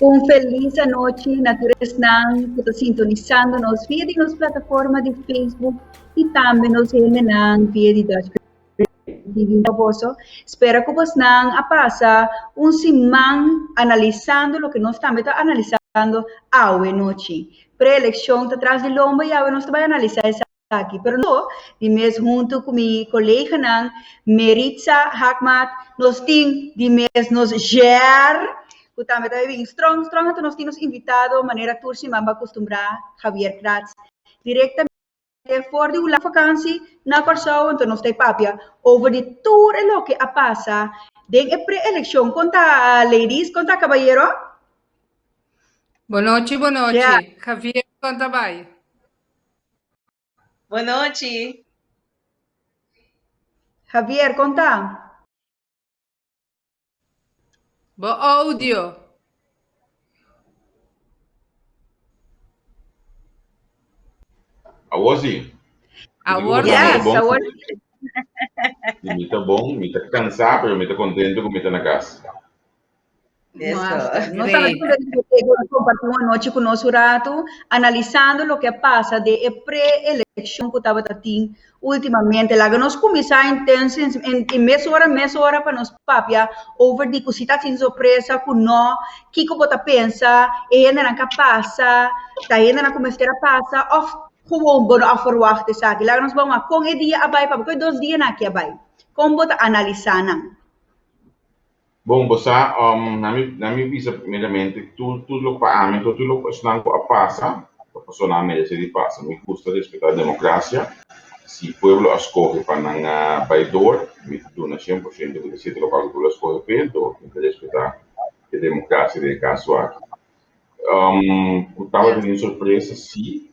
Un felis anochi na tur esnan ku ta sintonisando nos via di nos plataforma di Facebook i tambe nos hendenan via di Dutch TV pa boso. Spera ku bosnan a pasa un siman analisando loke nos tambe ta analisando awe nochi. Pre-elekshon ta tras di lomba i awe nos ta bai analisa esaki. Pero no di mes huntu ku mi koleganan Meritza Haakmat, nos tin di mes nos Jer ku tambe ta bin strong strong anto nos tin nos invitado manera tur siman bo a kustumbrá Javier Kratz direktamente for di Hulanda vakansi na Kòrsou anto nos ta e papia over di tur e loke a pasa den e pre-elekshon. Kon ta ladies? Kon ta kabayero? Bon nochi, bon nochi. Yeah. Javier, kon ta bai? Bon nochi. Javier, kon ta? Bo audio. Awor sí. Awor Yes, sí. awor sí. Mi ta bon, mi ta cansá, pero mi ta contento cu mi ta na cas. Eso. Nos tambe ta comparti un anochi cu nos un rato, analisando loke a pasa den e pre-eleccion cu tabata tin ultimamente. Laga nos cuminsa entonces en mesora mesora pa nos papia over di cu si ta tin sorpresa cu no, kico bo ta pensa, e hendenan cu a pasa, ta hendenan cu mester a pasa of gewoon bo no a verwacht esaki. Laga nos ban wak con e dia a bay pa bo, con e dos dianan aki a bay, con bo ta analisa nan? Bon, bo sa, na mi, na mi bisa primeramente, tur, tur loke pa ami, tur loke esnan ku a pasa, ta pasobra nan a merese di pasa. Mi gusta respetá demokrasia. Si pueblo a skohe pa nan a bai dor, mi ta duna 100% ku ta sete lokal ku pueblo a skohe p'e, anto mi ta respetá e demokrasia den e kaso aki. Ku tabata tin sorpresa, sí,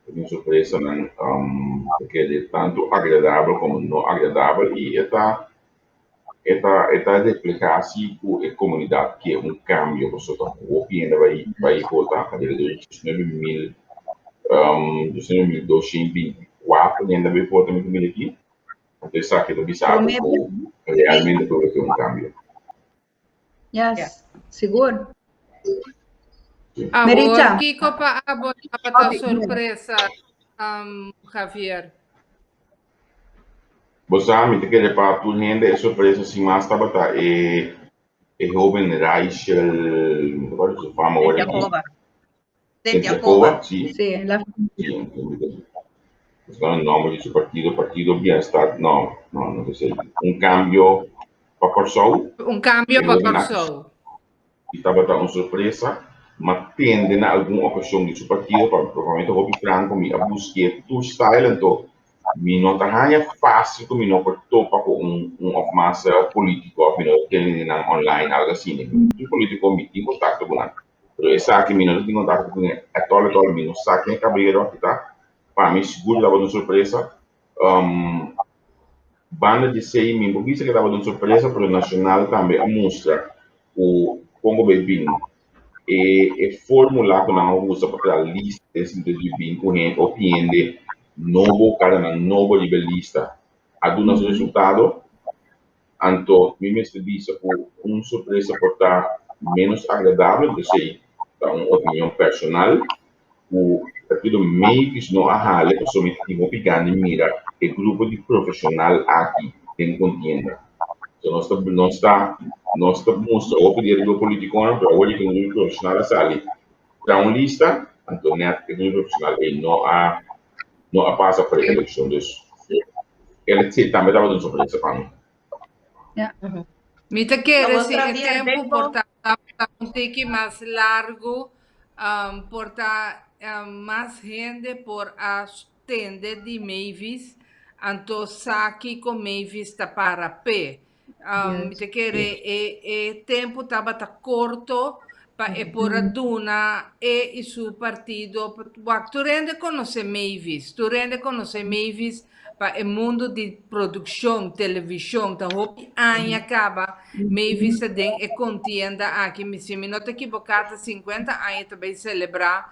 tin sorpresanan ta kere tantu agradabel komo no agradabel i e ta E ta e ta reflehá si ku e komunidat ke un kambio pasobra ta hopi hende bai bai vota alrededor di 19 mil 19.224 hende bai vota mi ta mira aki anto esaki ta bisa bo ku realmente pueblo ke un kambio. Yes, sigur. Awor Meritza. kiko pa abo tabata sorpresa Javier? Bo sa, mi ta kere pa tur hende e sorpresa sin mas tabata e e hoben Raichel, mi ta kòrda su fama ora aki. Setiakova. Setiakova, Setiakova. si. Sí, la Sí, mi ta buscando el nombre di su partido, Partido Bienestar, no, no, no ta esei. Un Cambio pa Kòrsou. Un Cambio E pa hoben aki Kòrsou. I tabata un sorpresa, ma tende na algun okashon di su partido, pa pa mi ta hopi franko, mi a busk'é tur style, anto mi no ta haña fásil ku mi no por topa ku un un òf mas polítiko òf mi no ta tende di nan online algu asina. Tur polítiko mi tin kontakto ku nan, pero esaki mi no ta tin kontakto kuné ètòl ètòl, mi no sa ken e kabayero aki ta. Pa mi sigur tabata un sorpresa. Banda di esei mi por bisa ku tabata un sorpresa pero Nacional tambe a mustra ku kon ku bai bin e e formula ku nan a usa pa traha lista den sentido di bin ku hende hopi hende nobo karanan nobo riba e lista a duna su resultado. Anto mi mester bisa ku un sorpresa por ta ménos agradabel, esei ta un opinion personal ku partido Mavis no a hale pasobra mi ta tin hopi gana di mira e grupo di profesional aki den kontienda. So nos ta nos ta nos ta mustra hopi di e grupo politikonan pero awor di ku un grupo profesional a sali traha un lista anto nèt e grupo profesional ei no a no a pasa pa e elekshon dus el si tambe tabata un sorpresa pa mi. Mi ta kere Awor si e Javier, tempu den por bo ta tabata un tiki mas largu, por ta mas hende por a tende di Mavis, anto sa kiko Mavis ta para p'e. Mi ta kere e e tempu tabata korto pa e por a duna e i su partido. Wak, tur hende konosé Mavis, tur hende konosé Mavis pa e mundu di produkshon, televishon, ta hopi aña kaba Mavis ta den e kontienda aki. Mi si mi no ta ekiboká ta 50 aña ta bai selebrá.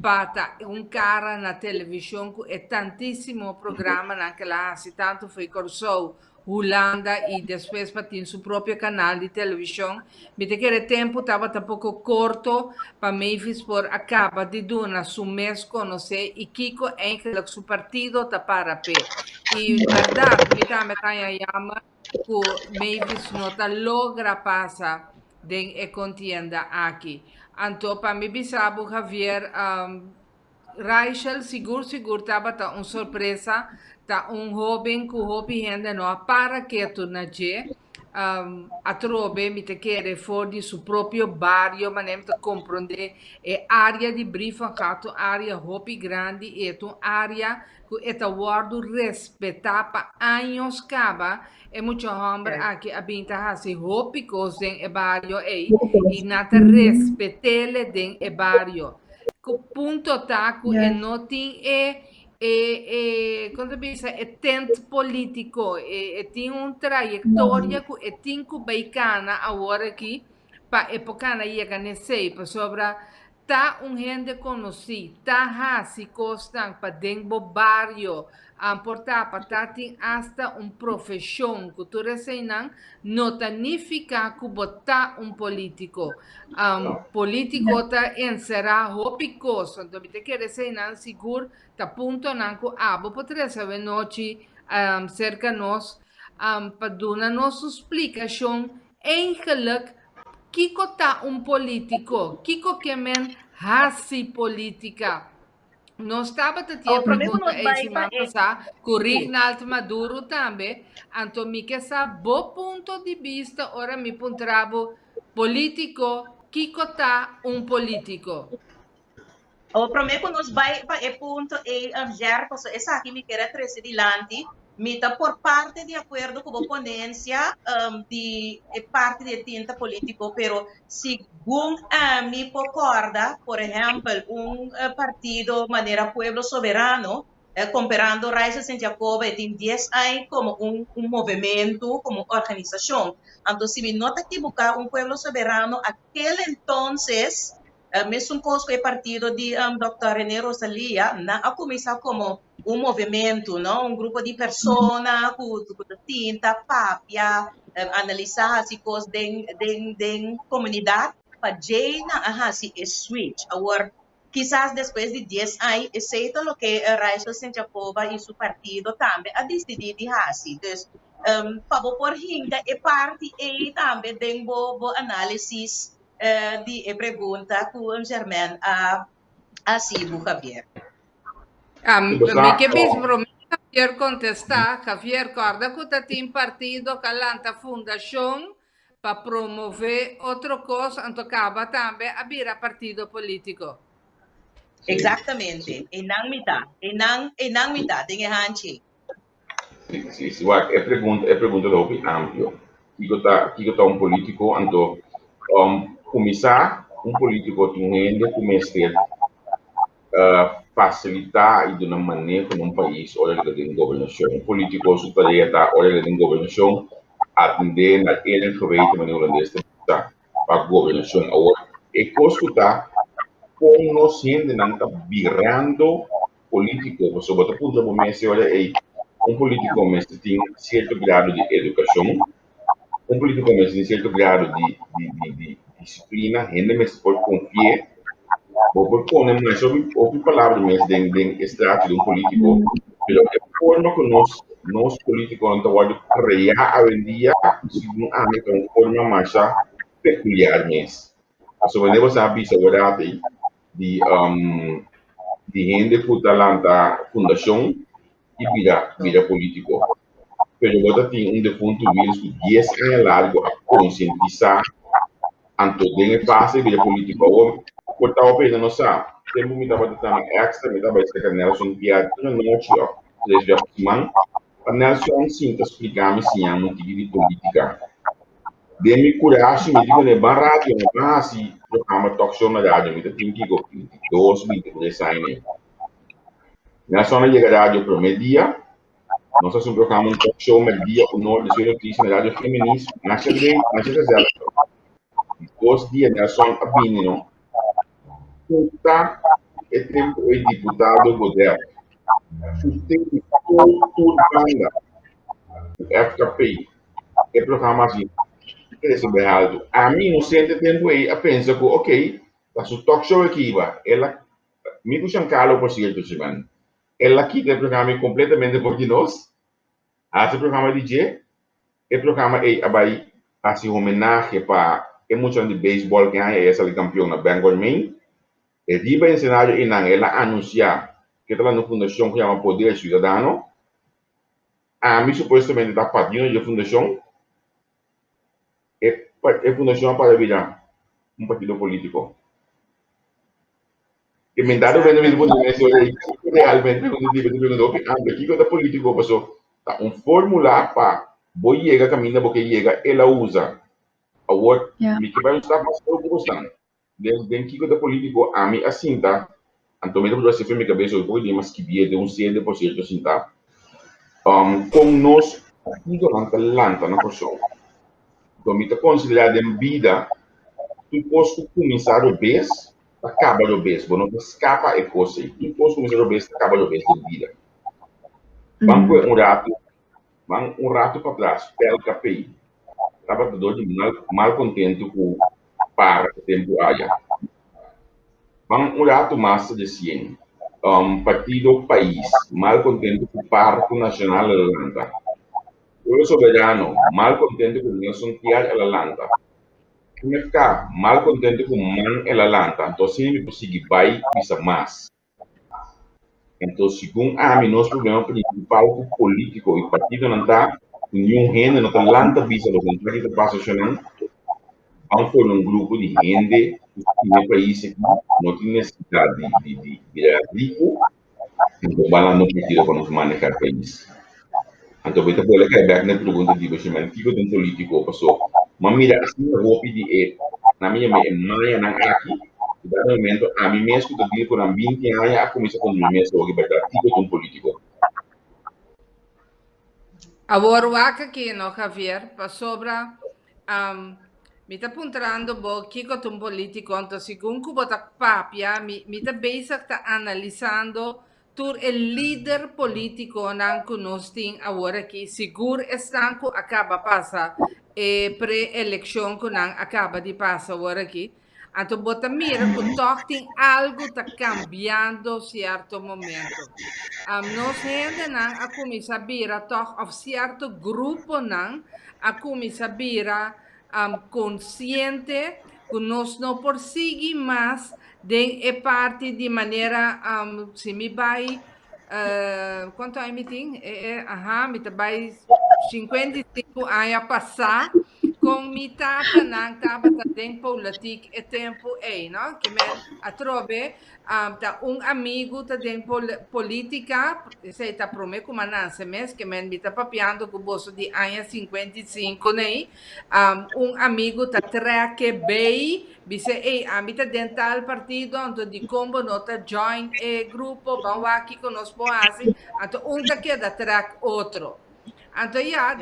pa ta un kara na televishon ku e tantísimo programanan ku el a hasi tantu for Kòrsou, Hulanda i despues pa tin su propio kanal di televishon. Mi ta kere tempu tabata poko korto pa Mavis por a kaba di duna su mes konosé i kiko eigenlijk su partido ta para p'e. I bèrdat mi tambe ta haña yammer ku Mavis no ta logra pasa den e kontienda aki. Anto pa mi bisa bo Javier, Raichel sigur sigur tabata un sorpresa, ta un hoben ku hopi hende no a para ketu na dje. Atrobe mi ta kere for di su propio bario manera mi ta komprondé e área di Brievengat ta un área hopi grandi i e ta un área ku e ta wòrdu respetá pa años kaba. E mucha hòmber aki a bin ta hasi hopi kos den e bario ei i nan ta respet'é den e bario. Ku punto ta ku e no tin e e e kon ta bisa e tent polítiko, e e tin un trayektoria ku e tin ku bai kana awor aki pa e por kana yega na esei pasobra Ta un hende konosí, ta hasi kosnan pa den bo bario, por ta pa ta tin asta un profeshon ku tur eseinan, no ta nifiká ku bo ta un polítiko. Polítiko ta enserá hopi kos, anto mi ta kere eseinan sigur ta puntonan ku abo por trese awenochi serka nos pa duna nos un splikashon Eigenlijk, kiko ta un politico? Kiko ke men hasi politica? Nos tabata tin e Oh, promé ku pregunta nos ei bai pa siman e pasá ku Rignald Maduro tambe, anto mi ke sa bo punto di bista ora mi puntra bo, politico, kiko ta un politico? Oh, promé ku nos bai pa e punto ei, Jer, pasobra esaki mi kier a trese dilanti. Mi ta por parte di akuerdo ku bo ponensia di e parti di e tinta polítiko, pero segun ami por kòrda, por ehèmpel, un partido manera Pueblo Soberano, komparando Raiza Sint Jacoba, e tin dies aña komo un movementu, komo un organisashon. Anto si mi no ta kibuká, un Pueblo Soberano akel entonces Mesun kos ku e partido di Dòkter René Rosalia, nan a kuminsá komo un movementu, no? Un grupo di persona ku ta sinta, papia, analisá, hasi kos den den den komunidat, pa djei nan a hasi e switch. Awor, kisas despues di dies aña, esei ta loke Raichel Sint Jacoba i su partido tambe a disidí di hasi. Dus, pa bo por hinka e parti ei tambe den bo bo análisis di e pregunta ku Germain a hasi bu Javier. Mi ke bisa promé Javier kontestá. Javier, kòrda ku ta tin partido ku a lanta fundashon pa promové otro kos, anto kaba tambe a bira partido polítiko. Eksaktamente, einan mi ta, einan, einan mi ta, den e hanchi. Sí, sí, sí. Wak, e pregunta, e pregunta ta hopi amplio. Kiko ta, kiko ta un polítiko? Anto, um, kuminsá, un polítiko tin un hende ku mester uh, fasilitá i duna maneho na un pais ora el ta den gobernashon. Un polítiko su tarea ta ora el ta den gobernashon atendé na eer en geweten, manera hulandes ta bisa, pa gobernashon. Awor, e kos ku ta kon nos hendenan ta birando Polítiko, pasobra bo ta puntra bo mes e ora ei, un polítiko mester tin sierto grado di edukashon, un polítiko mester tin sierto grado di di di di disiplina, hende mester por konfi'é, bo por pone masha hopi hopi palabra mes den den e strachi di un polítiko, pero e forma ku nos nos polítikonan ta wòrdu kreá awendia, segun ami ta un forma masha pekuliar mes. Pasobra bo sa bisa ora ei di di hende ku ta lanta fundashon i bira bira polítiko. Pero bo ta tin un defuntu Wiels ku dies aña largu a konsientisá anto den e fase di bira polítiko. Awor por ta hopi hende no sa, tempu mi tabata ta na Extra mi tabata serka Nelson Pierre tur anochi òf tres bia pa siman pa Nelson sinta splika mi siña mi un tiki di polítika. Den mi kurashi mi di kuné ban radio, mi ban hasi programa talk show na radio, mi ta tin kiko 22, 23 aña ei. Nelson a yega radio promé dia, nos hasi un programa, un talk show mèrdia un or despues notisia na radio Geminis, masha great, masha gezellig. Di dos dia Nelson a bini no, puta. e tempu ei diputado Godett sosten di tur tur banda ku FKP e programa hasi krese bai haltu. Ami inosente e tempu ei a pensa ku okey ta su talk show e kiba el a mi ku Giancarlo por sierto siman el a kita e programa ei kompletamente for di nos hasi programa di dje e programa ei a bai hasi homenahe pa e muchanan di beisbòl ke aña ei a sali kampion na Bangor Maine. E riba ensenario einan el a anunsiá ke ta lanta un fundashon ku yama Poder Ciudadano. Ami supuestamente ta padrino di e fundashon. E e fundashon a para bira un partido polítiko. E mentado bende mi punto mes ora ei realmente ku mi pregunta hopi amplio kiko ta polítiko paso ta un fórmula pa bo yega kaminda bo ke yega el a usa. Awor mi ke bai un stap mas leu ku bosnan. Den den kiko ta polítiko ami a sinta anto mi ta pudi hasi fe mi kabes hopi poko dia mi a skibié den un sede por sierto sinta kon nos partidonan ta lanta na Kòrsou. Anto mi ta konsiderá den bida tur kos ku kuminsá robes ta kaba robes, bo no ta skapa e kos ei. Tur kos ku kuminsá robes ta kaba robes den bida. Ban kue un ratu, ban un ratu patras, PLKP tabata dor di mal malkontentu ku para e tempu aya. Ban un ratu mas resien, Partido Pais malkontentu ku Parko Nashonal a lanta. Pueblo Soberano malkontentu ku Nelson Tiar a lanta. MFK malkontentu ku man el a lanta, anto asina mi por sigui bai bisa mas. Anto segun ami nos problema prinsipal ku polítiko i partidonan ta ku niun hende no ta lanta bisa loke nan ta kita pasa shonnan, ban forma un grupo di hende ku stima e pais aki, no tin nesesidat di di di bira riku, anto ban lanta un partido pa nos maneha e pais. Anto bo ta bolbe kai bek na e pregunta di bo shemana kiko ta un politico paso m'a mira asina hopi di e nan mi yama e mayanan aki ku dado momento ami mes ku ta deal ku nan binti aña a kuminsa pone mi mes hopi berdad kiko ta un politico. Awor wak aki no Javier pasobra mi ta puntrando bo kiko ta un politico anto segun ku bo ta papia mi mi ta bezig ta analisando Tur e lider politiconan cu nos tin awor aki, sigur esnan cu a caba pasa e pre-eleccion cu nan a caba di pasa awor aki, anto bo ta mira cu toch tin algo ta cambiando cierto momento. Nos hendenan a cuminsa bira toch, of cierto gruponan a cuminsa bira consciente cu nos no por sigui mas den e parti di manera si mi bai cuanto aña mi tin? Aha mi ta bai 55 aña pasa con mi tatanan tabata den politiek e tempo ey no ke men atrobe Ta un amigu ta den politica, esei ta prome cu m'a nace mes, ke men mi ta papiando cu boso di aña 55 nei, un amigu ta trek e bay, bisa ey ami ta den tal partido, anto dicon bo no ta join e grupo, ban wak kico nos por haci, anto un ta keda trek otro. Anto ya,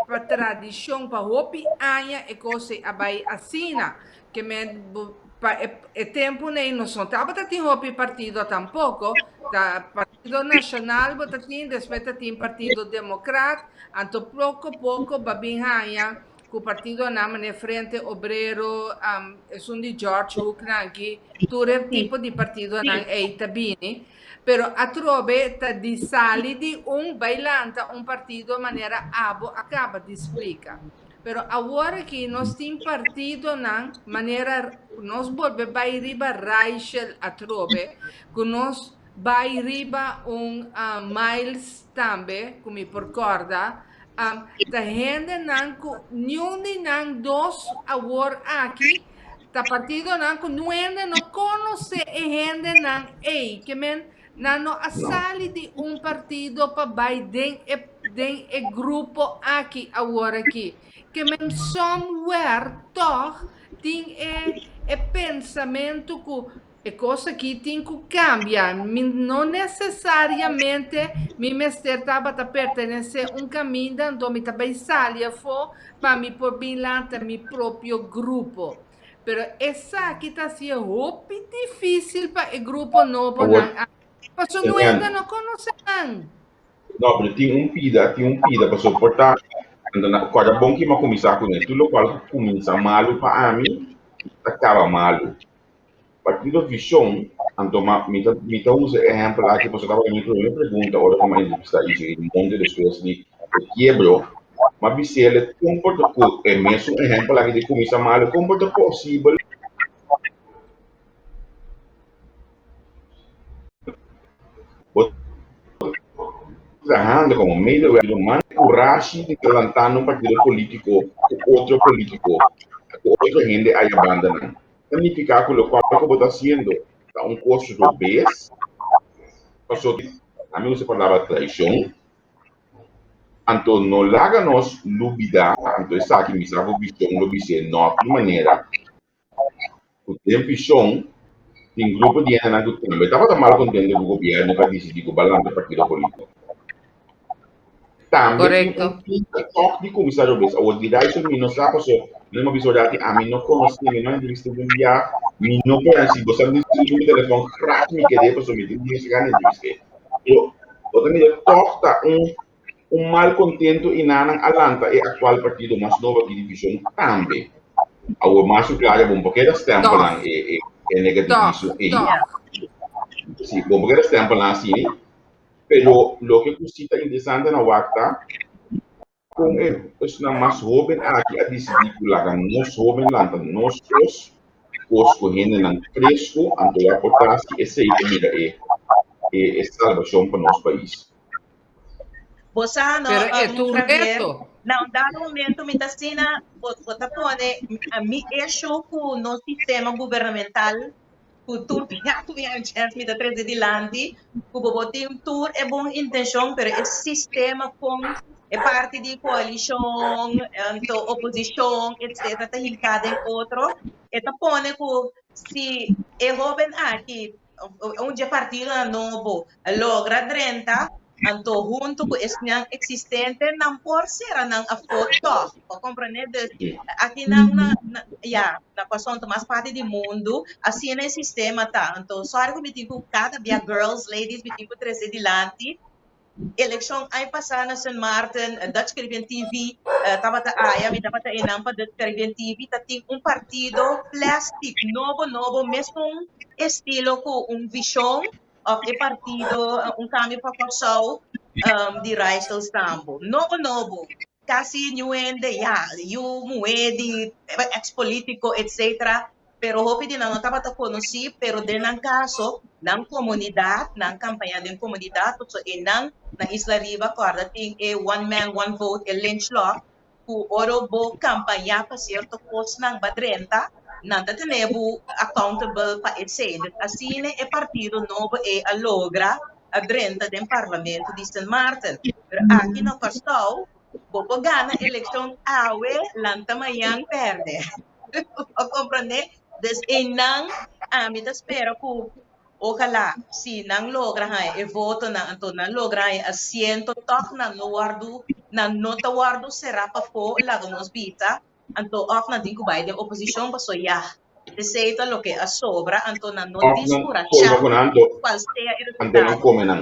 pa tradicion, pa hopi aña e cos ei a bay asina, ke men pa e, e tempu nei nos no tabata tin hopi partido tampoco, ta Partido Nacional bo ta tin, despues ta tin Partido Democrat, anto poco poco ba bin haña ku partidonan manera Frente Obrero, um, esun di George Hook nan aki, tur e tipo di partidonan ei ta bini. Pero atrobe ta di sali di un bai lanta un partido manera abo a kaba di splika. Pero awor aki nos tin partidonan manera nos bolbe bai riba Raichel atrobe, ku nos bai riba un Miles tambe, ku mi por kòrda, ta hendenan ku niun di nan dos awor aki ta partidonan ku niun hende no konosé e hendenan ei, ke men Nan no a sali di un partido pa bai den e den e grupo aki awor aki. Ke men somewhere tog tin e e pensamentu ku e kos aki tin ku kambia. Mi no nesesariamente mi mester tabata pertenesé un kaminda anto mi ta bai sali afó pa mi por bin lanta mi propio grupo. Pero esaki ta hacié hopi difícil pa e grupo nobonan aki, pasobra no hende no conoce nan. No, pero tin un pida, tin un pida pa soportá. Anto na kòrda bon ki mi a kuminsá kuné. Tur lokual ku kuminsá malu pa ami, ta kaba malu. Partido Vishon, anto ma mi ta mi ta usa e ehèmpel aki pasobra tabata mi promé pregunta ora ku mi a entrevistá Isidro Monte despues di e kiebro, mi a bis'el kon por ta ku e mesun ehèmpel aki di kuminsá malu, kon por ta posibel bo trahando komo medewerker manda kurashi di ta lantando un partido polítiko ku otro polítiko, ku otro hende aya bandanan. Ta nifiká ku lokual ku bo ta hasiendo ta un kos robes, pasobra ami usa e palabra traishon, anto no laga nos lubidá, anto esaki mi sa ku vishon lo bis'é no tin manera, ku den vishon tin grupo di hendenan ku tambe tabata mal kontento ku gobièrnu ku a disidí ku balanta partido polítiko. Tambe tin un pinta tòg di kuminsá robes. Awor di Dyson mi no sa paso mi no bisa ora ami no konosé, mi no a entrevist'é un bia, mi no por si bo sa mi mi telefòn grag mi kere paso mi tin dies gana entrevist'é. Pero bo ta mira tòg ta un un mal kontento i nan a lanta e aktual partido mas nobo aki di Vishon tambe. Awor mas ku klaro bo no por keda stèmpelnan e e negativismo ei. Si, bo no por keda stèmpelnan asina. Pero loke ku si ta interesante na wak ta kon e esnan mas hoben aki a disidí ku laga nos hoben lanta nos kos, kos ku hendenan fresku, anto ya por ta si esei ta bira e e salbashon pa nos pais. Bo sa no, Pero e ta un Javier, reto. na un dado momento mi ta asina, bo bo ta pone mi issue ku nos sistema gubernamental ku tur bia ku mi a un chèns mi ta trese dilanti ku bo por tin tur e bon intenshon pero e sistema kon e parti di koalishon anto oposishon etcetera ta hinká den otro e ta pone ku si e hoben aki un dje partidonan nobo logra drenta Anto hunto ku esnan eksistente nan por sera nan afó tòg. Bo komprendé? Dus aki nan na na ya na Kòrsou ta mas parti di mundu asina e sistema ta. Anto sòri ku mi tin ku kada bia girls, ladies mi tin ku trese dilanti. Elekshon aña pasá na Sint Maarten Dutch Caribbean TV tabata aya, mi tabata einan pa Dutch Caribbean TV ta tin un partido plastic nobo nobo mesun estilo ku un vishon. of e partido Un Cambio pa Kòrsou di Rysel Stambo. Nobo nobo, kasi niun hende, ya, yu muhé di ex polítiko etcetera, pero hopi di nan no tabata konosí, pero den nan kaso, nan komunidat, nan kampaña den komunidat, pasobra einan na Isla Riba kòrda tin e one man one vote, e lynch law, ku ora bo kampañá pa sierto kosnan ba drenta, nan ta tene bo accountable pa esei. Dus asina e partido nobo ei a logra a drenta den parlamento di Sint Maarten. Pero aki na Kòrsou, bo por gana elekshon awe, lanta mañan pèrdè. Bo komprondé? Dus einan ami ta spera ku Ojalá si nan logra haña e votonan, anto nan logra haña asiento tòg nan no wòrdu, nan no ta wòrdu será pafó, laga nos bisa, anto òf nan tin ku bai den oposishon paso ya, esei ta loke a sobra, anto nan no Òf nan diskurachá forma ku nan anto kual sea e anto nan resultado. kome nan.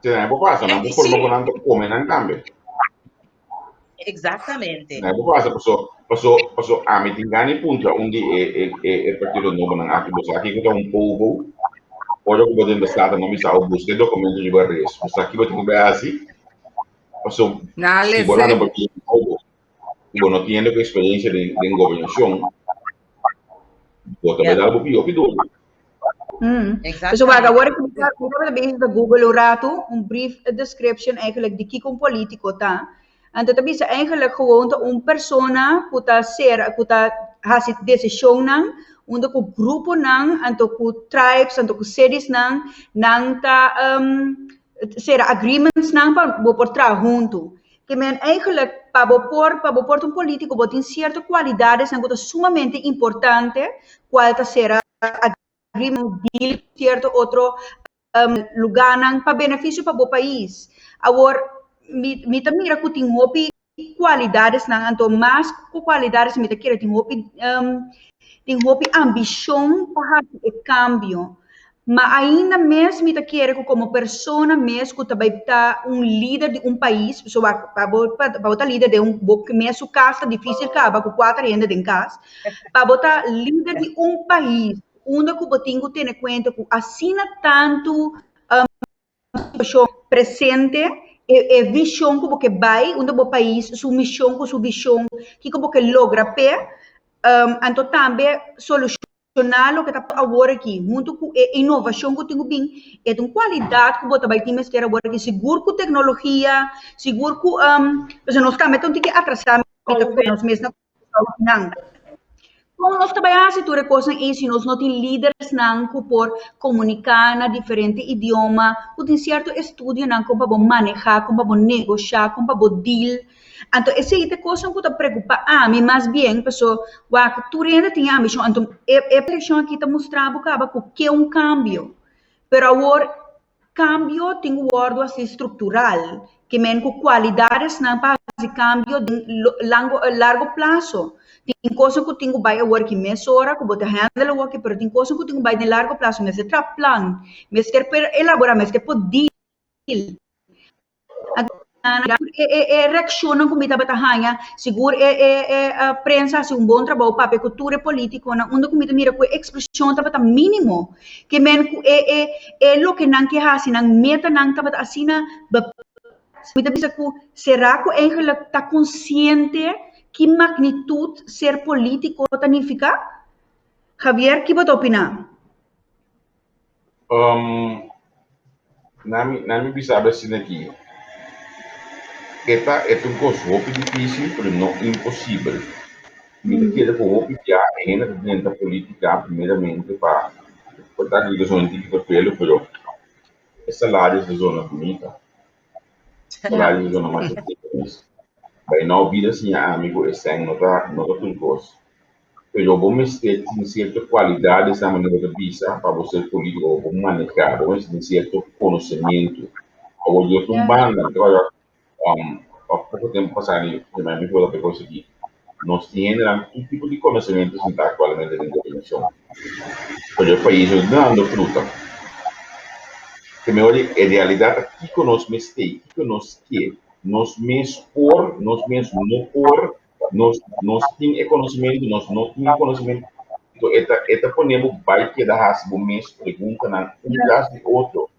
Si nan e por pasa, nan por forma Sí. ku nan anto kome nan tambe. Exactamente. Nan e por pasa paso paso paso ami tin gana di puntra un di e e e e partido nobonan aki bo sa kiko ta un povo ora ku bo den besata nan bisa bo buska e documento riba res bo sa kibo tin ku bai hasi paso Nan si bo landa lese. partido nobo ku bo no tin hende ku experiencia den den gobernacion bo ta bai dal bo pio hopi duru. So wak, awor ku mi tabata bezig ta google un ratu, un brief description eigenlijk di kiko un politico ta. Anto ta bisa eigenlijk gewoon ta un persona ku ta ser, ku ta hasi desishonnan unda ku gruponan, anto ku tribes, anto ku cities-nan, nan ta sera agreements-nan pa bo por traha huntu. Ke men eigenlijk pa bo por, pa bo por ta un politico bo tin cierto cualidadesnan ku ta sumamente importante, cual ta sera agreement, deal ku cierto otro lugánan pa beneficio pa bo pais. Awor, mi mi ta mira ku tin hopi. Kualidadesnan anto mas ku kualidades mi ta kere tin hopi tin hopi ambishon pa hasi e kambio. Ma ainda mes mi ta kere ku komo persona mes ku ta bai ta un lider di un pais, pasobra wak pa bo pa bo ta lider den un bo mes su kas ta difisil kaba ku kuater hende den kas, pa bo ta lider di un pais unda ku bo tin ku tene kuenta ku asina tantu situashon presente, e e vishon ku bo ke bai, unda bo pais su mishon ku su vishon, kiko bo ke logra p'e, anto tambe solushoná loke ta awor aki, huntu ku e inovashon ku tin ku bin, e ta un kualidat ku bo ta bai tin mester awor aki, sigur ku teknologia, sigur ku, pasobra nos tambe ta un tiki atrasá, mi ta kere nos mes na nan. Kon nos ta bai hasi tur e kosnan ei si nos no tin lidersnan ku por komuniká na diferente idioma, ku tin sierto estudionan kon pa bo manehá, kon pa bo negoshá, kon pa bo deal? Anto esei ta e kosnan ku ta preokupá ami mas bien, paso wak tur hende tin e ambishon, anto e elekshon aki ta mustra bo kaba ku ke un kambio. Pero awor Kambio tin ku wòrdu hasi struktural, ke men ku kualidadesnan pa hasi kambio den lango largo plaso. Tin kosnan ku tin ku bai awor ki mesora ku bo ta handle awor ki, pero tin kosnan ku tin ku bai den largo plaso. Mester traha plan, mester por elaborá, mester por deal. E reakshonnan ku mi tabata haña, sigur e prensa hasi un bon trabou papia ku tur e politikonan, unda ku mi ta mira ku e ekspreshon tabata mínimo, ke men ku e loke nan ke hasi, nan metanan tabata asina Mi ta bisa ku sera ku eigenlik ta konsiente ki magnitut ser politiko ta nifiká? Javier, ki bo ta opiná? Um, na mi, na mi bisa asina aki, e ta, e ta un kos hopi difísil, pero no imposibel. Mi ta kere ku hopi bia e hende ta drenta polítika primeramente pa, por ta ku ta un tiki vervelu, pero e salario ta zona bunita. Salario ta zona masha rico mes. Bai nou bida siña ami ku e sèn no ta, no ta tur kos. Pero bo mester tin cierto cualidades na manera bo ta bisa pa bo ser politico, pa bo maneha, bo mester tin cierto conocemento. Awor di otro banda, mi ta wak poco tempo pasa mi mi por ta cosa aki, nos tin hendenan tur tipo di conocemento sinta actualmente den gobernacion, pero e pais no ta dando fruta. Te mehor di e realidad ta kico nos mester, kico nos ke, nos mes por, nos mes no por. Nos nos tin e konosementu, nos no tin e konosementu. Anto e ta e ta pone bo bai keda hasi bo mes preguntanan un tras di otro.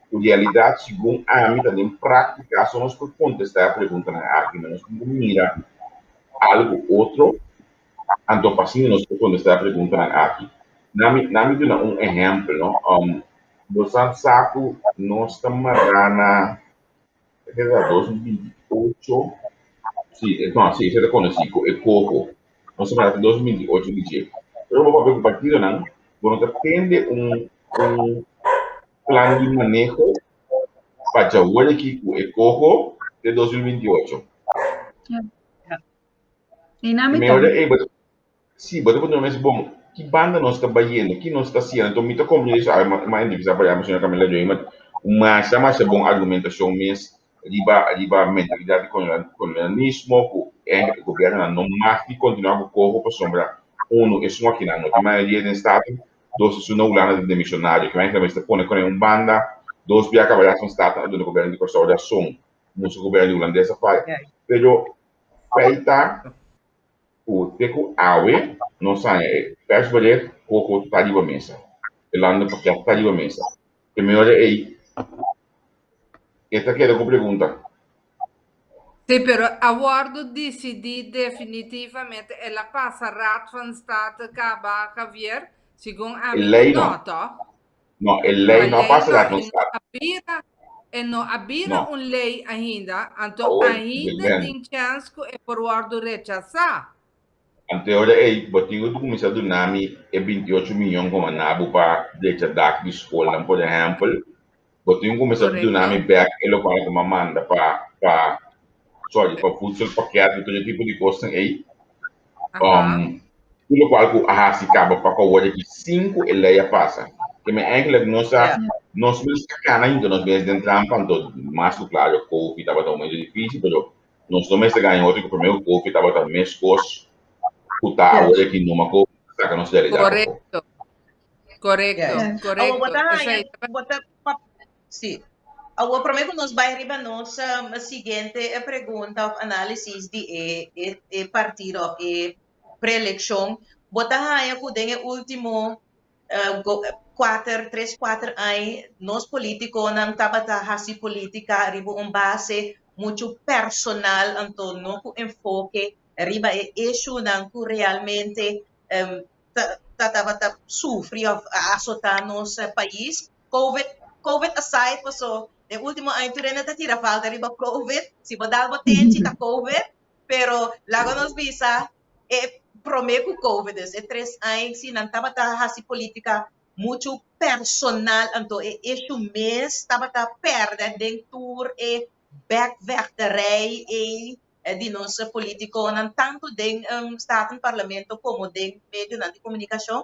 Ku realidat segun ami ta den práktika so nos por kontestá e preguntanan aki. No nos tin ku mira algu otro anto pa asina nos por kontestá e preguntanan aki. Na mi na mi duna un ehèmpel no. Bo sa sa ku nos ta mará na E ta 2028, si, no, si, esei ta konosí ku e koko. Nos ta mara 2028 di dje. Pero bo papia ku partidonan, bo no ta tende un un plan di maneho pa djawor aki ku e koko te 2028. I na mi Mehor e, Sí, bo ta puntra mes, bon, ki banda nos ta bayendo? Ki nos ta haciendo? Anto mi ta comprende eso. Ay, ma entrevista pa llama señora Camila Joy, ma un masha, masha bon argumentacion mes riba, riba mentalidad di colonialismo, cu eigenlijk e gobiernonan no mag di continua cu coho pasobra, uno, esun akinan no tin mayoria den Staten, dos, esun na Hulanda ta demisionario, ki eigenlijk mester pone con un banda, dos bia caba Raad van State a duna gobierno di Corsou razon, mucho gobierno di Hulandes a faya. Pero, feita ku te ku awe nos haña e persbericht koko ta riba mesa. E landenpakket ta riba mesa. E mehor ei e ta keda ku pregunta. Sí, pero a wòrdu disidí definitivamente el a pasa Raad van State kaba, Javier? Segun E ami lei ku no. no, tòg? No, e lei no a pasa Raad van State. E no a bira No. un lei ainda, anto Awor, ainda Belén. tin chèns ku e por wòrdu rechasá. Anto e ora ei, bo tin ku kuminsá duna mi e 28 miyon ku a manda bo pa drecha dak di skolnan, por ehèmpel. Bo tin ku kuminsá duna mi bèk e lokual ku mi a manda pa, pa, sorry, pa voedselpakket i tur e tipo di kosnan ei. Tur lokual ku a hasi kaba pa ku awor aki sin ku e lei a pasa. Ke men eigenlijk nos a nos mes a kana hinta nos mes den trampa, anto mas ku klaro covid tabata un momento difisil, pero. Nos no mester gaña otro ku promé ku Covid tabata meskos ku ta awor aki numa Covid a saka nos realidat afó. Korekto. Korekto, Yes. Awor korekto. bo ta haña, Esei bo ta pa, sí. Awor promé ku nos bai riba nos siguiente pregunta òf análisis di e e e partido òf e preelekshon, bo ta haña ku den e último kuater, tres kuater aña nos polítikonan tabata hasi polítika riba un base muchu personal anto no ku enfoke riba e issuenan ku realmente ta tabata sufri of a asota nos pais. Covid, Covid aside paso den ultimo aña tur hende ta tira falta riba Covid, si bo dal bo tenchi ta Covid, pero laga nos bisa e prome ku Covid dus e tres aña si nan tabata hasi politica muchu personal anto e issue mes tabata perde den tur e bekvechterij ei di nos politiconan tanto den Staten-Parlamento como den medionan di comunicacion?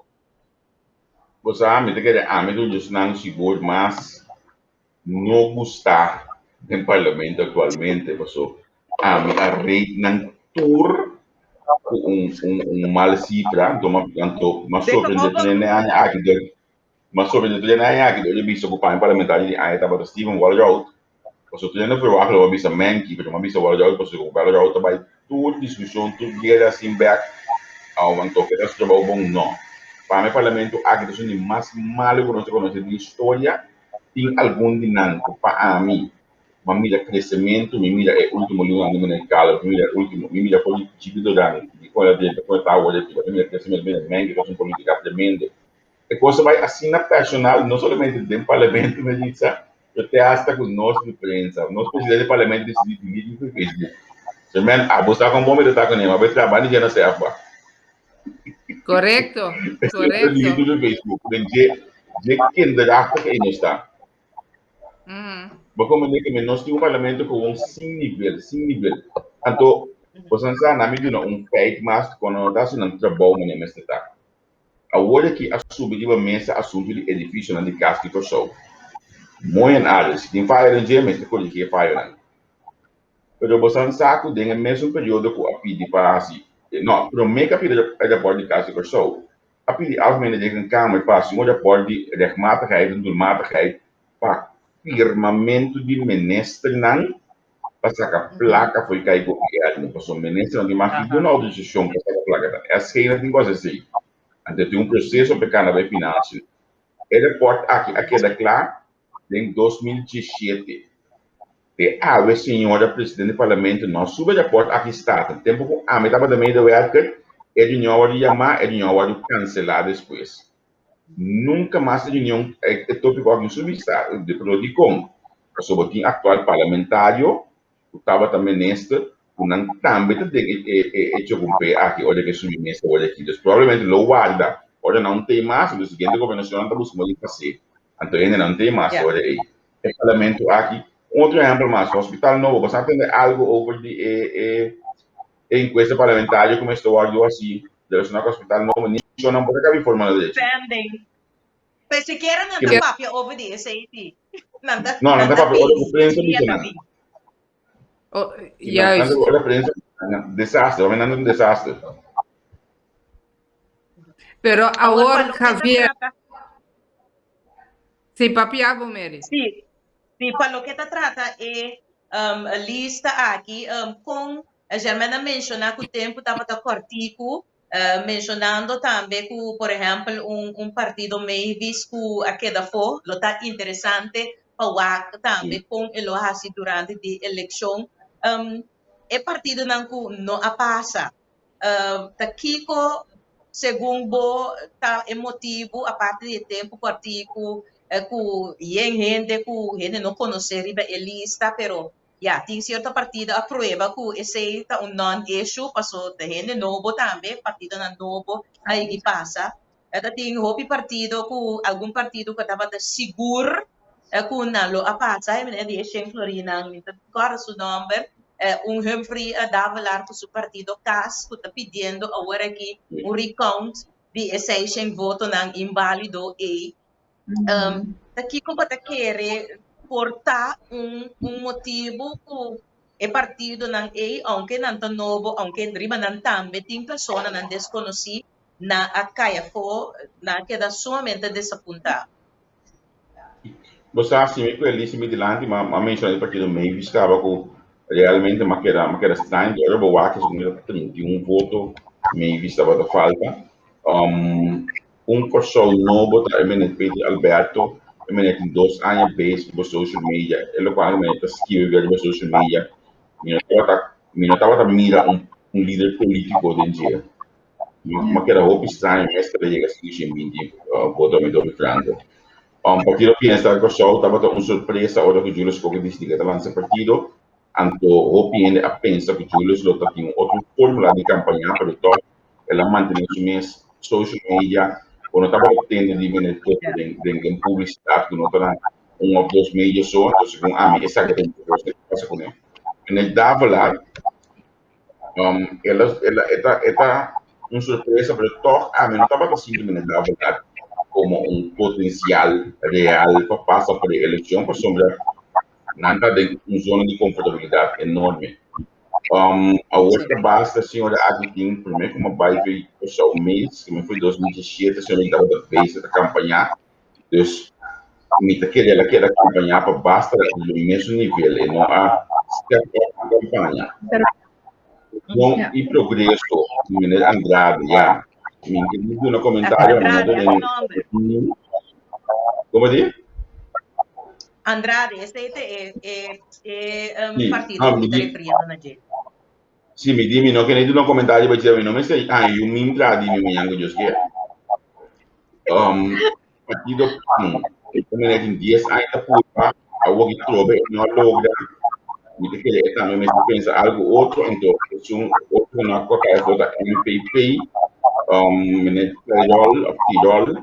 Bo sa, mi ta kere ami ta un di esnan sigur mas no gusta den Parlamento actualmente paso ami a rate nan tur cu un un mal cifra anto anto m'a sorprende tur hende aña aki dor m'a sorprende tur hende aña aki dor di bisa cu pa mi parlamentario di aña tabata Steven Walroud Pasobra tur hende verwagt lo a bisa Menki, pero mi a bisa Walroud pasobra Walroud ta bai tur diskushon, tur guera sin bek, awo anto ke ta su trabou bon? No. Pa mi parlamento aki ta esun di mas malu ku nos ta konosé den historia. Tin algun di nan ku pa ami, mi a mira kresementu, mi mira e ultimo lunanan di Meneer Caleb, mi mira e ultimo, mi mira for di Chipi Doran, di kon el a drenta, kon el ta awor aki, mi mira kresementu, mi mira Menki ta haci un politica tremendo. E kos a bai asina personal, no solamente den parlamento, Melissa, pero te hasta ku nos di prensa. Nos presidente di parlamento disidí delete mi for Facebook. So men, abo sa kon bon mi ta ta kuné, ma bai traha ni dje na sèf ba. Korekto, Esei ta delete korekto. mi for Facebook. Den dje, dje kinderachtig ei nos ta. Bo komprendé ke nos tin un parlamento ku un sin nivel, sin nivel. Anto, boso sa, nan mi duna un feit mas ku no ta hasi nan trabou manera mester ta. Awor aki a subi riba mesa asuntu di edifisionan di kas di Kòrsou. Mooi en aardig, si tin fayo den dje mester korigí e fayonan. Pero bosan sa ku den e mesun periodo ku a pidi pa hasi, no, promé ku a pidi e rapòrt di kas di Kòrsou, a pidi Algemene Rekenkamer pa hasi un rapòrt di rechtmatigheid en doelmatigheid pa firmamentu di ministernan pa saka plaka fo'i kai gobièrnu, pasobra minister no tin mas ninguna outorisashon pa saka plaka, ta SG nan tin ku hasi esei. Anto tin un proseso pa e kana bai finansio. E repòrt aki a keda kla den 2017. Te awe señora presidente di parlamento no a subi e repòrt aki Staten. Tempu ku ami tabata medewerker, e reunion a wòrdu yamá, e reunion a wòrdu kanselá despues. Nunka mas e reunion, e tópiko aki no subi Staten. Pero dikon? Pasobra tin aktual parlamentario ku tabata minister ku nan tambe ta den e e chokumpé aki ora ke subi mesa ora aki. Dus probablemente lo warda ora nan un tei mas, anto siguiente gobernashon nan ta buska modo di pas'é. Anto hende nan un tei mas ora ei. E parlamento aki, un otro ehempel mas, hospital nobo, bo sa tende algo over di e e e enkuesta parlamentario ku mester wòrdu hasi relashoná ku hospital nobo? Ni nan por a kabi forma na derecho. Pending. Pero sikiera nan ta papia over di esei si. Nan ta No, nan nan ta ta papia ora pidi ku prensa sikiera bisa nan. pidi. Oh, Si nan juist. ora prensa nan desaster, ora nan ta un desaster. Pero Awor pa awor, loke ta Javier, trata si papia bo, Mary. Sí, sí, pa loke ta trata e um, lista aki, um, kon Germaine a menshoná ku tempu tabata kòrtiku, Menshonando tambe ku por ehèmpel un un partido Mavis ku a keda afó, lo ta interesante pa wak tambe kon e lo hasi durante di elekshon. E partidonan ku no a pasa, ta kiko segun bo ta e motibu aparte di e tempu kòrtiku ku yen hende ku hende no konosé riba e lista pero Ya, tin cierto partido a prueba cu esey ta un non-issue, paso ta hende nobo tambe, partidonan nobo a yegi pasa. E ta tin hopi partido cu, algun partido cu tabata sigur cu nan lo a pasa, e meneer di e Shen Florinan, mi ta corda su nomber, un Humphrey Davelaar cu su partido cas cu ta pidiendo awor aki un recount di e seishen votonan invalido ey. Ta kiko bo ta kere por ta un un motibu ku E partidonan ei, ounke nan ta nobo, ounke riba nan tambe tin personanan deskonosí, nan a kai afó, nan a keda sumamente desapuntá. Bo sa, si mi ku e lista mi dilanti, m'a m'a menshoná e partido Mavis kaba ku realmente m'a keda m'a keda straño di ora bo wak esun mira 31 voto Mavis tabata falta. Un Kòrsou nobo ta e meneer Peter Alberto, e meneer tin dos aña bezig riba social media, e lokual e meneer ta skibi riba social media, mi no tabata mi no tabata mira un un lider polítiko den dje. Mi a keda hopi straño mes ku el a yega 520 voto mi dobi franko. Partido Bienestar Kòrsou tabata un sorpresa ora ku Julius Kokke disidí ku e ta lansa e partido, anto hopi hende a pensa ku Julius lo ta tin un otro fórmula di kampaña, pero tòg el a mantené su mes social media ku no tabata tende di meneer Kokke den den den publisidat ku no ta na un òf dos media so, anto segun ami esaki ta un kos ku a pasa kuné. Meneer Davelaar El a, el a, e ta, e ta un sorpresa, pero tòg ami no tabata sinti meneer Davelaar komo un potensial real pa pasa por e elekshon, pasobra nan ta den un zona di konfortabilidat enorme. Awor ta basta señora aki tin promé ku mi a bai for Kòrsou mes, ku mi foi 2017, señora aki tabata bezig ta kampañá. Dus mi ta kere el a keda kampañá pa basta di e mesun nivel, e no a step up su kampaña. Bon i progreso, meneer Andrade, ya. Mi no ke duna komentario, mi no ta den. Komo di? Andrade, esei ta e e e partido ku mi ta refiriendo na dje. Si, mi di mi no ke ni duna komentario pa dje, mi no mester haña yu mintra di mi mañan ku Dios kier. Partido PAN, e meneer tin 10 aña ta purba, awor ki trobe e no a logra, mi ta kere e tambe mester pensa algo otro, anto esun otro ku no a koka e vota MPP, meneer Tirol of Tirol,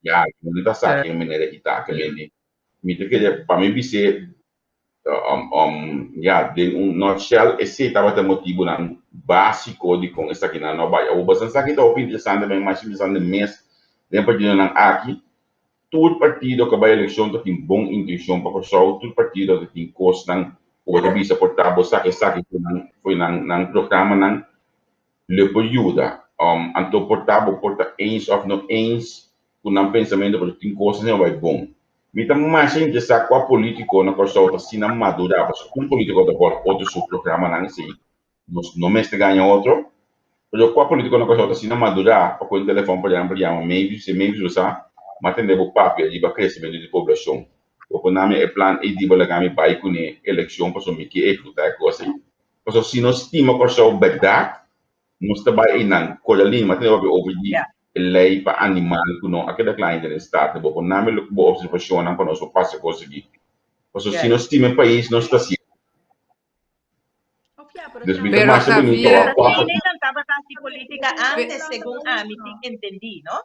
ya, mi no ta sa ken meneer aki ta, mi ta kere pa mi bis'é Ya, den un nutshell esei tabata e motibunan básiko dikon esakinan no bai. Awor boso sa ki ta hopi interesante, men mas interesante mes den partidonan aki, tur partido ku a bai elekshon ta tin bon intenshon pa Kòrsou, tur partido ta tin kosnan ku bo ta bisa por ta bo sa esaki foi nan nan programanan lo por yuda. Anto por ta bo por ta eens òf no eens ku nan pensamentu pero tin kosnan ku a bai bon. Mi ta masha interesá kua polítiko na Kòrsou ta asina madurá, pasobra un polítiko ta bòrda otro su programanan, esei nos no mester gaña otro, pero kua polítiko na Kòrsou ta asina madurá pa kohe un telefòn por ehèmpel yama Mavis, bis'é Mavis bo sa, m'a tende bo papia riba kresementu di poblashon, bo por nami e plan ei di bo laga mi bai kuné elekshon pasobra mi ke ehekutá e kos ei. Pasobra si nos stima Kòrsou bèrdat, Nos ta bai einan. Coralin, m'a tene papia over di e lei pa animal ku no a keda kla ainda den Staten. Bo por nami loke bo opservashonnan pa nos por pasa e kos aki. Pasobra si nos stima e pais, nos ta hasié. Dus mi ta Pero masha bunito Javier, wak kua. Asina nan tabata hasi politica antes, segun ami tin entendí, no?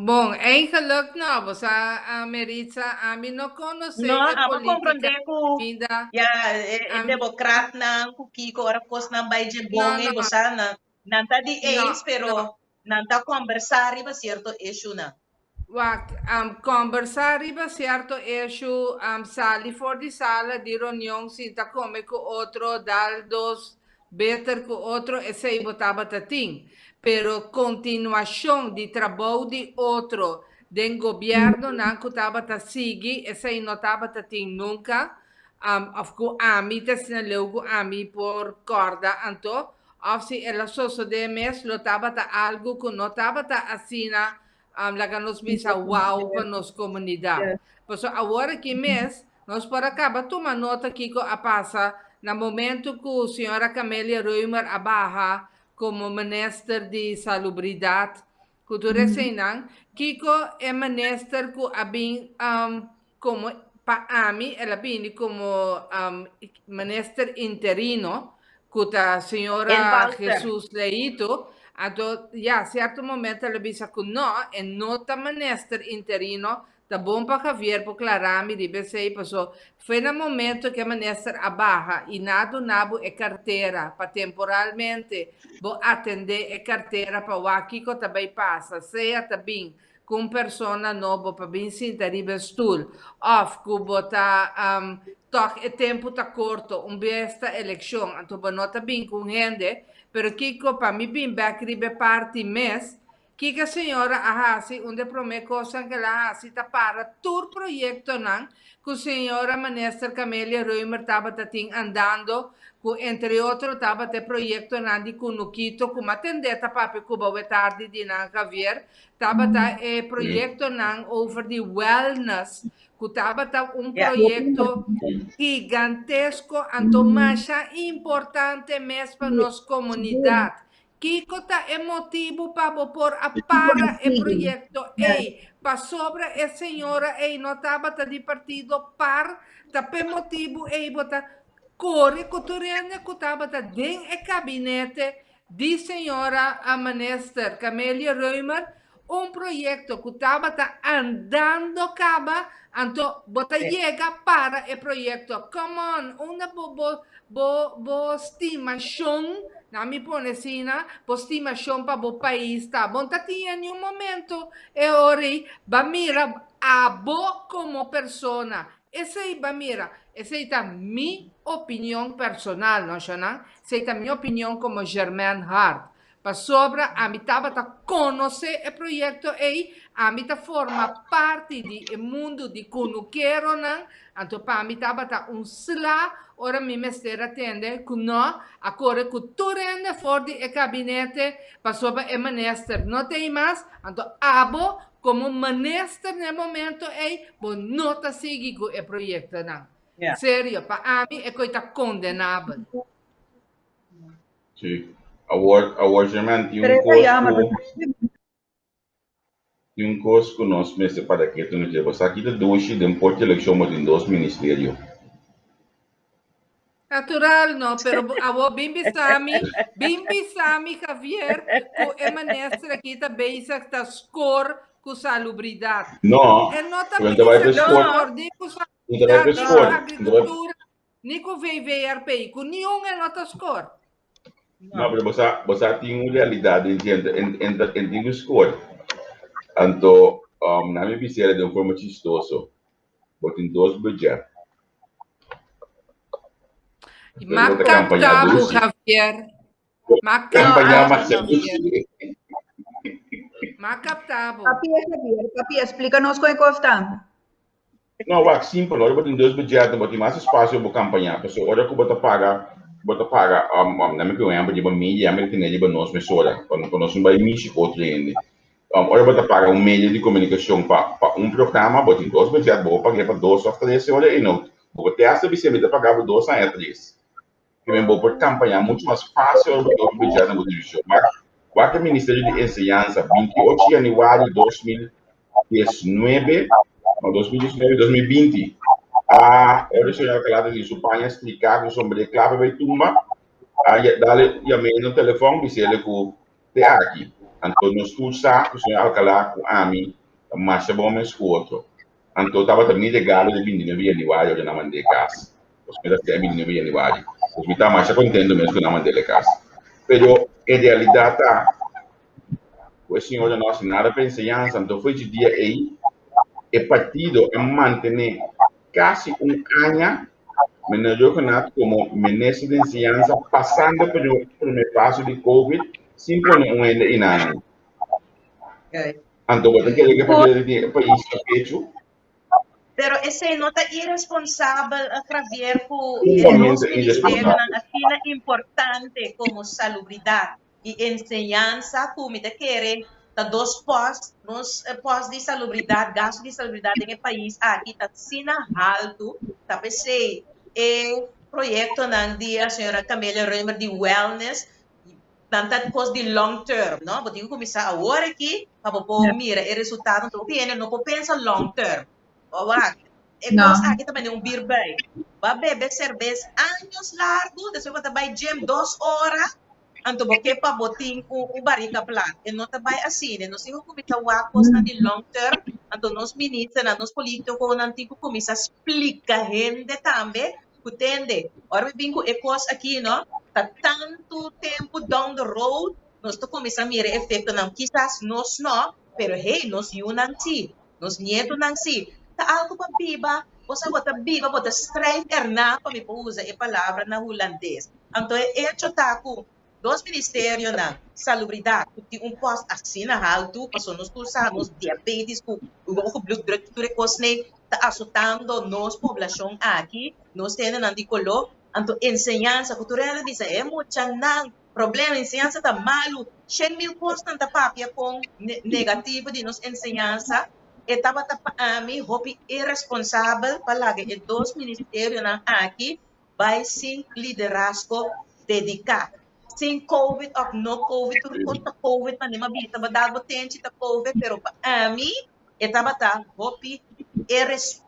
Bon, eigenlijk no, bo sa, Meritza, ami no konosé No, e amo polítika komprondé ku ainda. ya e, e Ami, demokratnan ku kiko ora kosnan bai dje no, bon ei, no, bo sa, nan, nan ta di no, eens, pero no. nan ta kombersá riba sierto issuenan. Wak, kombersá riba sierto issue, sali for di sala di reunion sinta kome ku otro, dal dos beter ku otro, esei bo tabata tin. Pero kontinuashon di trabou di otro den gobièrnunan ku tabata sigui, esei no tabata tin nunka, òf ku ami ta asina leu ku ami por kòrda anto, òf si el a sosodé mes lo tabata algu ku no tabata asina laga nos bisa wow pa nos komunidat. Pasobra awor aki mes nos por a kaba tuma nota kiko a pasa na momento ku señora Camelia Römer a baha komo minister di Salubridat ku tur eseinan, kiko e minister ku a bin komo pa ami el a bini komo minister interino ku ta señora Jesus Leito, anto ya sierto momento el a bisa ku no, e no ta minister interino, ta bon pa Javier por klara mi riba esei paso fe na momento ku e minister a baha i nan a duna bo e kartera pa temporalmente bo atende e kartera pa wak kiko ta bai pasa, sea ta bin. ku un persona nobo pa bin sinta riba e stul òf ku bo ta tòg e tempu ta korto un bes ta elekshon anto bo no ta bin ku un hende pero kiko pa mi bin bèk riba e parti mes Kiko e señora a hasi? Un di e promé kosnan ku el a hasi ta para tur proyektonan ku señora Minister Camelia Römer tabata tin andando, ku entre otro tabata e proyektonan di Kunukito, ku m'a tendé ta papia ku bo tardi di nan Javier, tabata e proyektonan over di wellness, ku tabata un proyekto gigantesko anto masha importante mes pa nos komunidat. Kiko ta e motibu pa bo por a para e proyekto ei? Pasobra e señora ei no tabata di partido par, ta p'e motibu ei bo ta kore ku tur hende ku tabata den e kabinete di señora minister Camelia Römer, un proyekto ku tabata andando kaba, anto bo ta yega para e proyekto. Come on, unda bo bo bo bo stimashon, na mi pone asina, bo stimashon pa bo pais ta? Bo no ta tin niun momento e ora ei ba mira abo komo persona. Esei ba mira, esei ta mi opinion personal, no Shona, esei ta mi opinion komo Germaine Hart. Pasobra ami tabata konosé e proyekto ei, ami ta forma parti di e mundu di kunukeronan, anto pa mi tabata un sla ora mi mester a tende ku no a kore ku tur hende for di e kabinete pasobra e minister no ta ei mas, anto abo komo minister na e momento ei bo no ta sigui ku e proyektonan. Serio, pa ami e koi ta kondenabel. Sí. Awor, awor German, tin Pero un esa kos llama, ku tin un kos ku nos mester para ketu na dje. Bo sa ki ta dushi den por elekshon bo tin dos ministerio. Natural no, pero bo- awor bin bisa mi, bin bisa mi Javier, ku e minister aki ta bezig ta score ku salubridad. No, E no ta pero no ta bai bezig pa ta score, score ni ku no ta bai salubridad, pa ni ku score, no ta bai agricultura, Ni ku VVRP, ku niun e no ta skor. No, pero bo sa, bo sa tin un realidat den dje, en, en, en tin ku skor. Anto, um, na mi bisera den un forma chistoso, bo tin dos budget. Pero Ma bo ta campaña kapta bo, dushi. Javier. Ma Campaña kapta bo, masha Javier. dushi. Ma kapta bo. Papia, Javier, papia, explica nos con e cos ta. No, wak, simpel. Ora bo tin dos budget, bo tin mas espacio bo campaña. Pasobra ora cu bo ta paga, bo ta paga, um, um, na mi cu ehempel di bo media, mi ta tene riba nos mesora, pa, pa nos no bay mishi cu otro hende. Um, ora bo ta paga un medio di comunicacion pa, pa un programa, bo tin dos budget, bo por pag'é pa dos of tres ora y no, bo por te hasta bisa mi ta paga bo dos aña tres. Kimen bo por campaña mucho mas fácil ora bo tin otro budget na bo division. Wak, wak e Ministerio di Enseñansa, 28 januari 2019, no, 2019, 2020, a ora señor Alcalá ta di su paña striká ku sombré kla pa bai tumba, a dale yam'é na telefòn bis'é ku te aki. Anto nos tur sa ku señor Alcalá ku ami ta masha bon mes ku otro. Anto tabata mi regalo di 29 januari ora nan mand'é kas. Nos mi ta hasié 29 januari. Pues mi ta masha kontento mes ku nan mand'é e kas. Pero en realidat ta ku e señora no hasi nada pa enseñansa. Anto for dje dia ei e partido a mantené kasi un aña Meneer Rhuggenaath komo minister di enseñansa pasando promé paso di covid sin pone un hende einan. Anto bo ta kere ke partido di e pais ta pechu? Pero esei no ta irresponsabel, Javier, ku e dos Sumamente ministerionan irresponsabel. asina importante komo salubridat i enseñansa ku mi ta kere ta dos pòst, nos pòst di salubridat, gastu di salubridat den e pais aki ta asina haltu, ta p'esei e proyektonan di a señora Camelia Römer di wellness Nan ta kos di long term, no? Bo tin ku kuminsá awor aki pa bo por mira e resultado. Anto hopi hende no por pensa long term. Bo wak, e kos aki ta manera un birbei. Bo a bebe serbes años largu, despues bo ta bai gym dos ora, anto bo ke pa bo tin un barika plat. E no ta bai asina. Nos tin ku kuminsá wak kosnan di long term. Anto nos ministernan, nos politikonan tin ku kuminsá splika hende tambe Ku tende, ora mi bin ku e kos aki no, ta tantu tempu down the road nos ta kuminsá mira e efektonan. Kisas nos no, Pero hey, nos yunan sí, nos nietonan sí. Ta algo pa biba, bo sa bo ta biba, bo ta strijd erna, pa mi por usa e palabra na hulandes. Anto e hecho ta ku dos ministerionan, salubridat, ku tin un post asina haltu, pasobra nos tur sa nos diabetes ku hoge bloeddruk tur e kosnan ta asotando nos poblashon aki, nos hendenan di koló. Anto enseñansa, ku tur hende bisa e muchanan problema, enseñansa ta malu, 100.000 kosnan ta papia kon negativo di nos enseñansa. E tabata pa ami hopi irresponsabel pa laga e dos ministerionan aki bai sin liderazgo dediká. Sin Covid òf no Covid, tur kos ta Covid, manera mi a bisa, bo dal bo tenchi ta Covid, pero pa ami e tabata hopi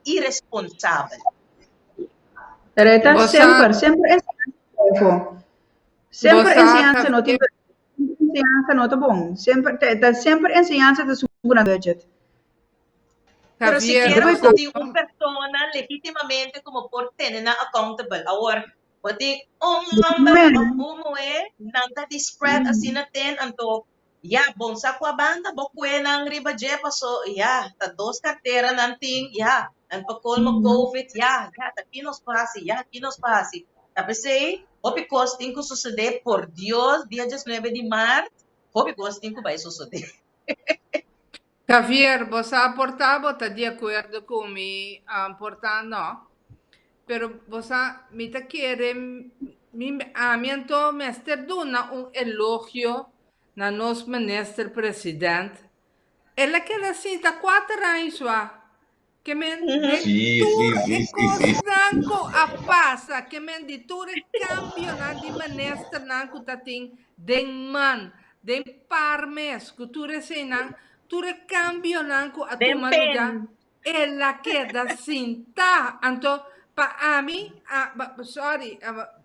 irresponsabel. Pero e ta semper, semper enseñansa Semper enseñansa no tin enseñansa no ta bon. Semper ta semper enseñansa ta subi na budget. Pero sikiera bo tin un persona legitimamente como por tene nan accountable. Awor, bo tin un homber of un muher, nan ta di spread asina ten, anto ya, bon sa cua banda bo cue nan riba dje paso ya, ta dos cartera nan tin, ya, en pa colmo covid, ya, ya, ta ki nos por haci, ya, ki nos por haci. Ta pesey, hopi cos tin cu sucede, por Dios, dia 19 di maart, hopi cos tin cu bay sucede. Javier, bo sa por ta bo ta di akuerdo ku mi, por ta no. Pero bo sa, mi ta kere, mi, ami anto mester duna un elogio na nos minister president. El a keda sinta kuater aña sua. Ke men den tur e kosnan ku a pasa, ke men di tur e kambionan di ministernan ku ta tin den man, den par mes, ku tur eseinan, tur e kambionan ku a tuma lugá, el a keda sintá. Anto, pa ami, sorry,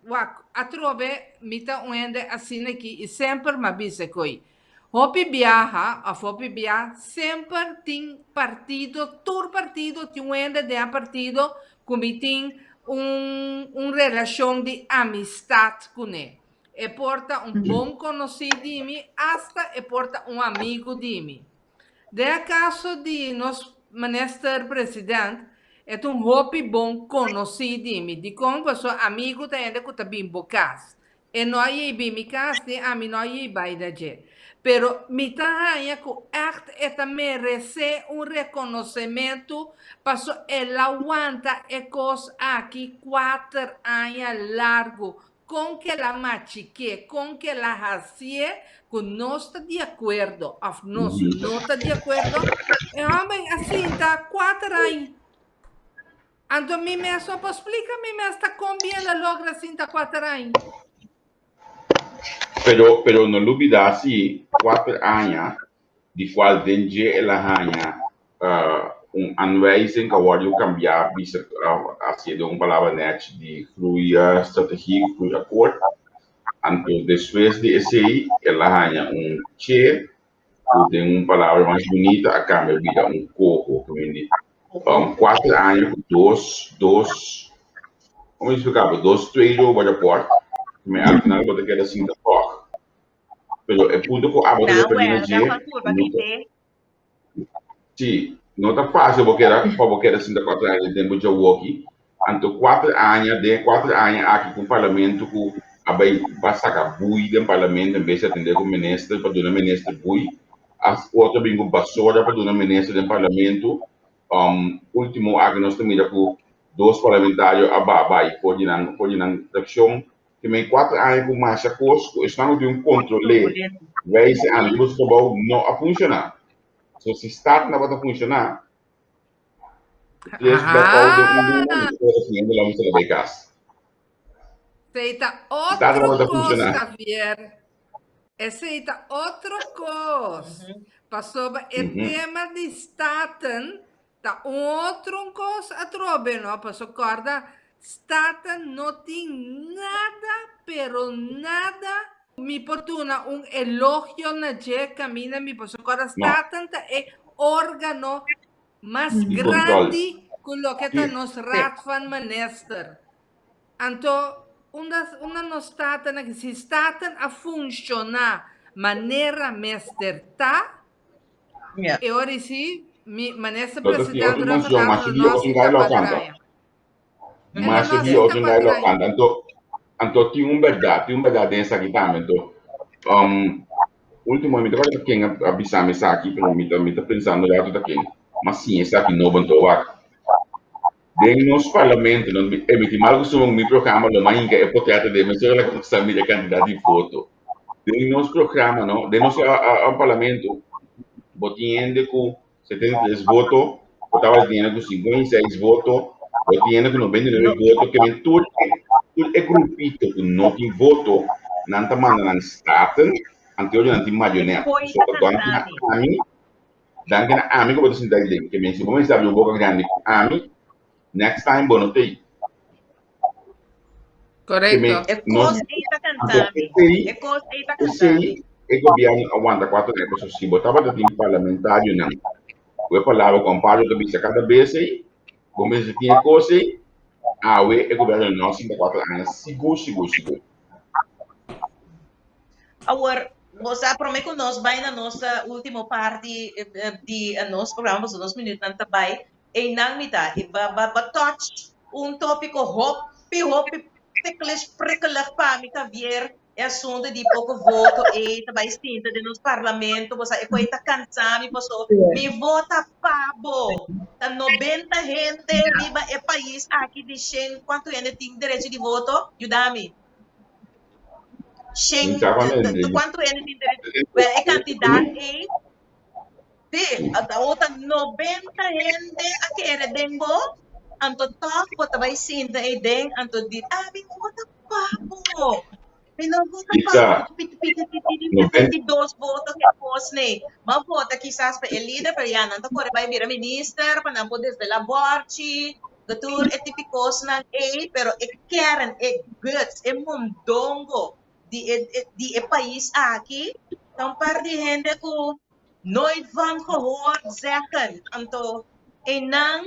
wak, atrobe mi ta un hende asina aki i semper mi a bisa koe. Hopi biaha of hopi bia semper tin partido, tur partido tin un hende den a partido ku mi tin un un relashon di amistat kuné. E por ta un bon konosí di mi, asta e por ta un amigu di mi. Den a kaso di nos minister president e ta un hopi bon konosí di mi. Dikon? Pasobra amigu ta hende ku ta bin bo kas. E no a yei bin mi kas ni ami no a yei bai na dje. Pero mi ta haña ku ègt e ta meresé un rekonosementu paso el a wanta e kos aki kuater aña largu. Kon ku el a machiké, kon ku el a hasié ku nos ta di akuerdo òf nos no ta di akuerdo, e hòmber a sinta kuater aña. Anto mi mes no por splika mi mes ta kon bien la logra sinta kuater aña. Pero, pero no lubida si kuater aña di kual den dje el a haña un aanwijzing ku a wòrdu kambiá bisa hasié den un palabra nèchi di groeistrategie, groeiakkoord. Anto despues di esei el a haña un che ku den un palabra mas bunita a kambia bira un koho. Um kuater aña ku dos, dos, como explica bo, dos tweede bo rapport, me al final bo ta keda sinta tòg. Pero e punto ku abo ta referí na dje, no ta, sí, no ta fácil bo keda, pa bo keda sinta 4 aña den tempu djawoki, anto 4 aña, den e 4 aña aki ku parlamento ku a bai ba saka bui den parlamento en bes di atendé ku minister pa duna minister bui, As otro bin ku basora pa duna minister den parlamento. Ultimo aki nos ta mira ku dos parlamentario a ba bai for di nan for di nan frakshon. Te men 4 aña ku masha kos ku esnan ku tin un kontrolé wijze aan riba su trabou no a funshoná. So si Staten tabata funshoná, tres blackout den un luna mi ta kere siguiente lo mester a bai kas. Esei ta Staten otro tabata kos, funshoná. Javier. Esei ta otro kos. Pasobra e tema di Staten ta un otro un kos atrobe, no? Paso kòrda, Staten no tin nada, pero nada. Mi por duna un elogio na dje kaminda mi paso kòrda Staten ta e órgano mas grandi ku loke ta nos Raad van Minister. Anto, unda, unda nos Staten aki? Si Staten a funshoná manera mester ta, E ora i si, mi minister No ta tin presidente otro Rutte canción, ta masha dia no otro gai sinta lo cuatro canta. aña. E no Masha no dia sinta otro gai cuatro lo aña. canta. Anto, anto tin un berdad, tin un berdad den esaki tambe. Anto, um, ultimo, mi ta kòrda ta ken a bisa mi esaki, pero mi ta, mi ta pensando rato ta ken. Ma siña esaki nobo anto wak. Den nos parlamento, no, mi, eh, mi tin mal costumbre cu mi programa lo mainka e potrèt den, mesora la cosa mira e cantidad di foto. Den nos programa, no, den nos a, a, a parlamento, bo tin hende cu 73 voto, bo tabata tin hende cu 56 voto, bo tin hende cu 99 voto, ke men tur, tur e grupito cu no tin voto, nan ta manda nan Staten, anteojo nan tin marionet. Koi So, ta danki na cantami. ami, danki na ami cu bo ta sinta ahí den. Ke men si bo mester abri un boca grandi cu ami, next time bo no ta ahí. Ke men Correcto. E nos kos ei ta anto cantami. esei, E kos ei ta cantami. esei e gobierno a wanta cuatro aña pasobra si bo tabata tin parlamentarionan cu e palabra cu Amparo ta bisa cada bes ei, bo mester tin e kos ei, awe e gobierno no a sinta cuatro aña sigur sigur sigur. Awor, bo sa, promé ku nos bai na nos último parti di nos programa, pasobra nos minuutnan ta bai, einan mi ta, i ba, ba, ba touch un tópiko hopi, hopi ticklish, prikkelig pa mi, Javier, e asunto di poko voto ei ta bai sinta den nos parlamento, bo sa, e koe ta kansa mi, paso mi vota pa bo, ta 90 hende riba e pais aki di shen, kuantu hende tin derecho di voto? Yuda mi. Shen, kuantu hende tin derecho? Well, e kantidat ei, sí, ota 90 hende a kere den bo, anto tòg bo ta bai sinta ei den, anto di, ah, mi no vota pa bo. Mi no vota pa bo. Piti, piti, piti, di 72 voto ke kos nei. M'a vota kisas pa e lider, pero ya nan ta kore bai bira minister, pa nan por desvela bòrchi. Tur e tipi kosnan ei, pero e kern, e guts, e mondongo di e di e pais aki ta un par di hende ku nooit van gehoord zeggen. Anto einan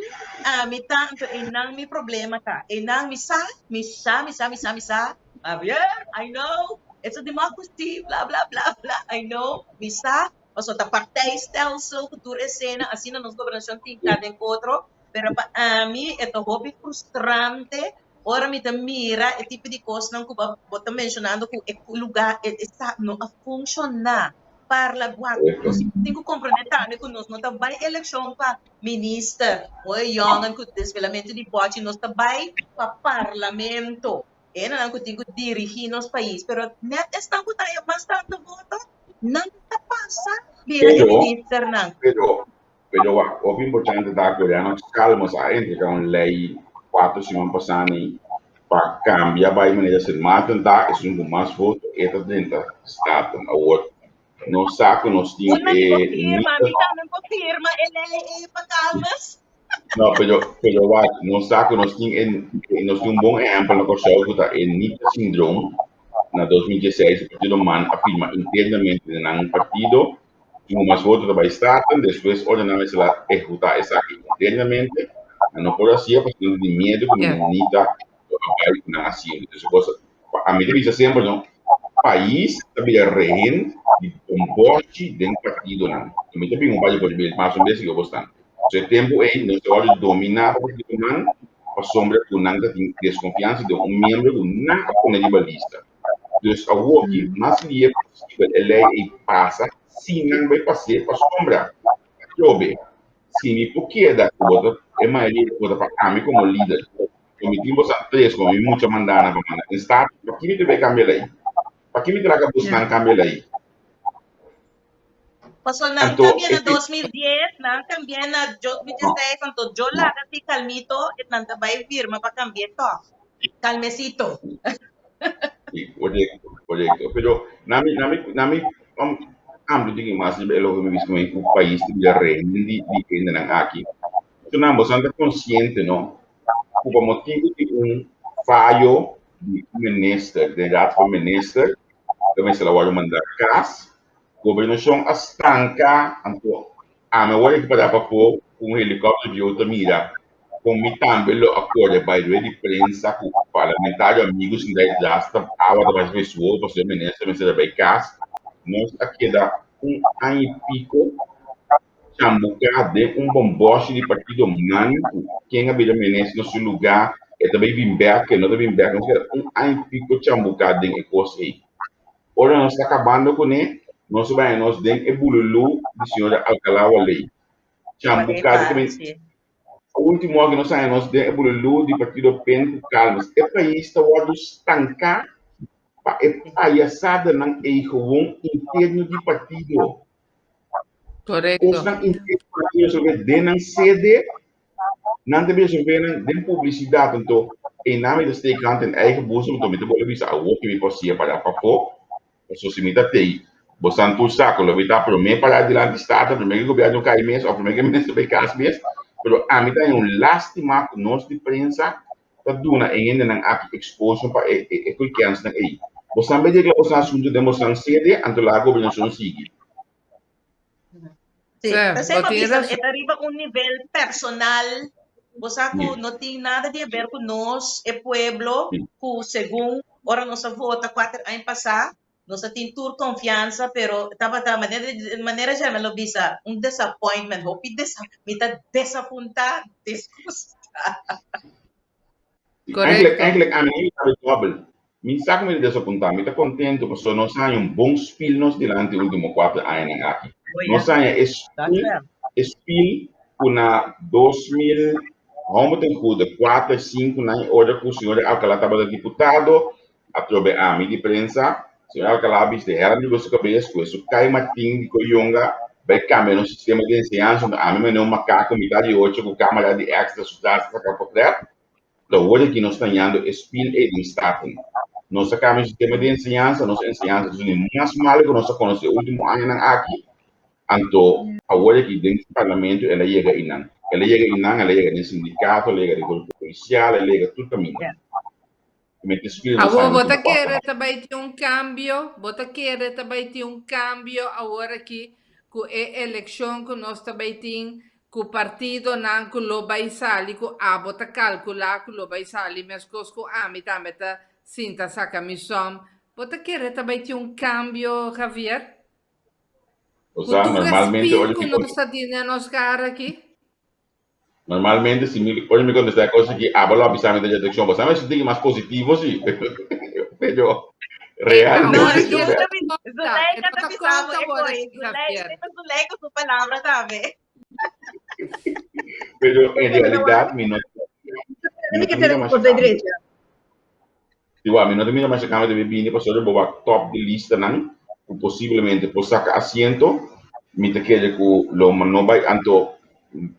ami ta, anto einan mi problema ta. Einan mi sa, mi sa, mi sa, mi sa, mi sa, Javier, I know, it's a democracy, bla bla bla bla, I know, mi sa, pasobra ta partijstelsel ku tur esena, asina nos gobernashon tin ka den otro. Pero pa ami e ta hopi frustrante ora mi ta mira e tipo di kosnan ku bo ta menshonando ku e lugá e sa no a funshoná. Parla guak, nos tin ku komprondé tambe ku nos no ta bai elekshon pa minister o e yòngen ku desvelamentu di bòchi, nos ta bai pa parlamento, e hendenan ku tin ku dirigí nos pais. Pero nèt esnan ku ta haña mas tantu voto, nan ta pasa bira e ministernan. Pero wak, hopi importante ta ku ya nos Calmos a entrega un lei cuatro siman pasá ni pa cambia bai manera Sint Maarten ta, esun ku mas voto e ta drenta Staten. Awor nos sa ku nos tin Una mi e por firma, nita mi tambe por firma e lei ei pa Calmes. No, pero pero wak, nos sa ku nos tin e nos tin un bon ehèmpel na Kòrsou ku ta e Nita Syndroom na 2016 e partido man a firma internamente den nan partido. Tin mas voto ta bai Staten, despues ora nan mester a ehekutá esaki internamente, nan no por hasié pasobra nan tin miedu ku Nita lo a bai ku nan asiento. Entonces kos ami ta bisa semper no, pais ta bira rehen di bomboshi den partidonan. Mi ta bin un par di por mas un bes ku bosnan. So e tempu ei nos ta wòrdu dominá pa partidonan pasobra ku nan ta tin deskonfiansa den un miembro ku nan a pone riba lista. Dus awor ki mas lie posibel e lei ei pasa sin nan bai pas'é pasobra atrobe si mi por keda ku bo ta e mayoria ta vota pa ami komo lider ku mi tin bosan tres komo mi mucha mandana pa manda den staten paki mi ta bai kambia lei? Paki mi ta laga bosnan kambia lei? Pasobra nan Anto kambia e na 2010, nan kambia na 2016, anto yo laga si kalmito e nan ta bai firma pa kambi'é tòg. Kalmesito. Sí, korekto, korekto. Pero na mi, na mi, na mi um, amplio tin mas riba e loke mi bisa ku pais ta bira rehen di di hendenan aki. So nan boso ta konsiente no ku pa motibu di un fayo di un minister, den Raad van Minister, ta mester a wòrdu mandá kas. Gobernashon a stanka, anto ami a wòrdu ekipará pafó ku un helikòpter bieu ta mira kon mi tambe lo a kore bai rue di prensa ku parlamentario amigu sinta e tras ta awa ta bai su wowo pasobra e minister mester a bai kas. Nos a keda un aña i piko. Chambuká den un bombòshi di partido manku, ken a bira minister na su lugá, e ta bai bin bèk, e no ta bin bèk, nos keda un aña i piko chambuká den e kos ei. Ora nos ta kabando kuné, nos a bai nos den e bululú di señora Alcalá Waley. Chambuká di kaminda. Último aki nos haña nos den e bululú di partido pen ku Calmes. E pais ta wòrdu stanká pa e payasadanan ei gewoon interno di partido. Korekto. Kosnan interno di partido resolvé den nan sede, nan ta resolvé nan den publisidat. Anto einan mi ta steek hand in eigen boezem, anto mi ta bolbe bisa awor ke mi por siña para pafó. Pasobra si mi ta tei, bosan tur sa ku lo mi ta promé pará dilanti Staten, promé ku gobièrnu kai mes òf promé ku e minister bai kas mes. Pero ami ta haña un lástima ku nos di prensa ta duna e hendenan aki exposure pa e e kulkensnan ei. Bosan bai regla bosan asuntu den bosan sede, anto laga gobernashon sigui. Sí, Sí, p'esei bo mi a tin bisa, razon. e ta riba un nivel personal, bo sa ku Sí. no tin nada di haber ku nos, e pueblo, Sí. ku segun ora nos a vota kuater aña pasá, nos a tin tur konfiansa, pero tabata manera manera German lo bisa, un disappointment, hopi desa mi ta desapuntá, disgustá. Eigenlijk, Korekto. eigenlijk ami no sabi dòbel. Mi sa ku mi ta desapuntá, mi ta kontentu pasobra nos haña un bon spil nos dilanti último kuater añanan aki. Oh Nos ya, haña e dat spil, wel. e spil ku na 2000, hou mi ten goede, kuater, sinku nan e ora ku señor Alcalá tabata diputado, atrobe ami di prensa, señor Alcalá a bisa hèr riba su kabes ku e su kai Martin di Koyonga bai kambia nos sistema di enseñansa, ami mane un makaku mitad di ocho ku kamera di extra su tras ta saka potret. Ta worde ki nos ta hañando e spil ei den Staten. Nos a kambia sistema di enseñansa, nos enseñansa ta suni mas malo ku nos a konosé último añanan aki. Anto awor aki den parlamento el a yega einan. El a yega einan, el a yega den sindikato, el a yega den kuerpo polisial, el a yega tur kaminda. Mete spil nos Awor haña bo último ta kuater kere aña. ta bai tin un kambio? Bo ta kere ta bai tin un kambio awor aki ku e elekshon ku nos ta bai tin Ku partidonan ku lo bai sali ku abo ta kalkulá ku lo bai sali meskos ku ami tambe ta sinta saka mi sòm. Bo ta kere ta bai tin un kambio, Javier? O Ku sea, tur e normalmente spil ora ku mi nos ta tin den nos kara aki? Normalmente si mi ora mi kontestá e kos aki abo lo a bisa mi den detekshon, bo sa mi sinti mas positivo si, pero Awor No, realmente aki e Zuleika, no ta konta, e Zuleika no ta ta bisa bo konta e awor koi. aki, Zuleika, Javier. semper Zuleika su palabra tambe. Pero en realidad mi no mi no Mi ta ke mira tere mas por de cambio. derecha. Diwa, mi no ta mira mas cambio debe bini pasobra bo wak top di listanan ku posiblemente por saka asiento. Mi ta kere ku lo no bai anto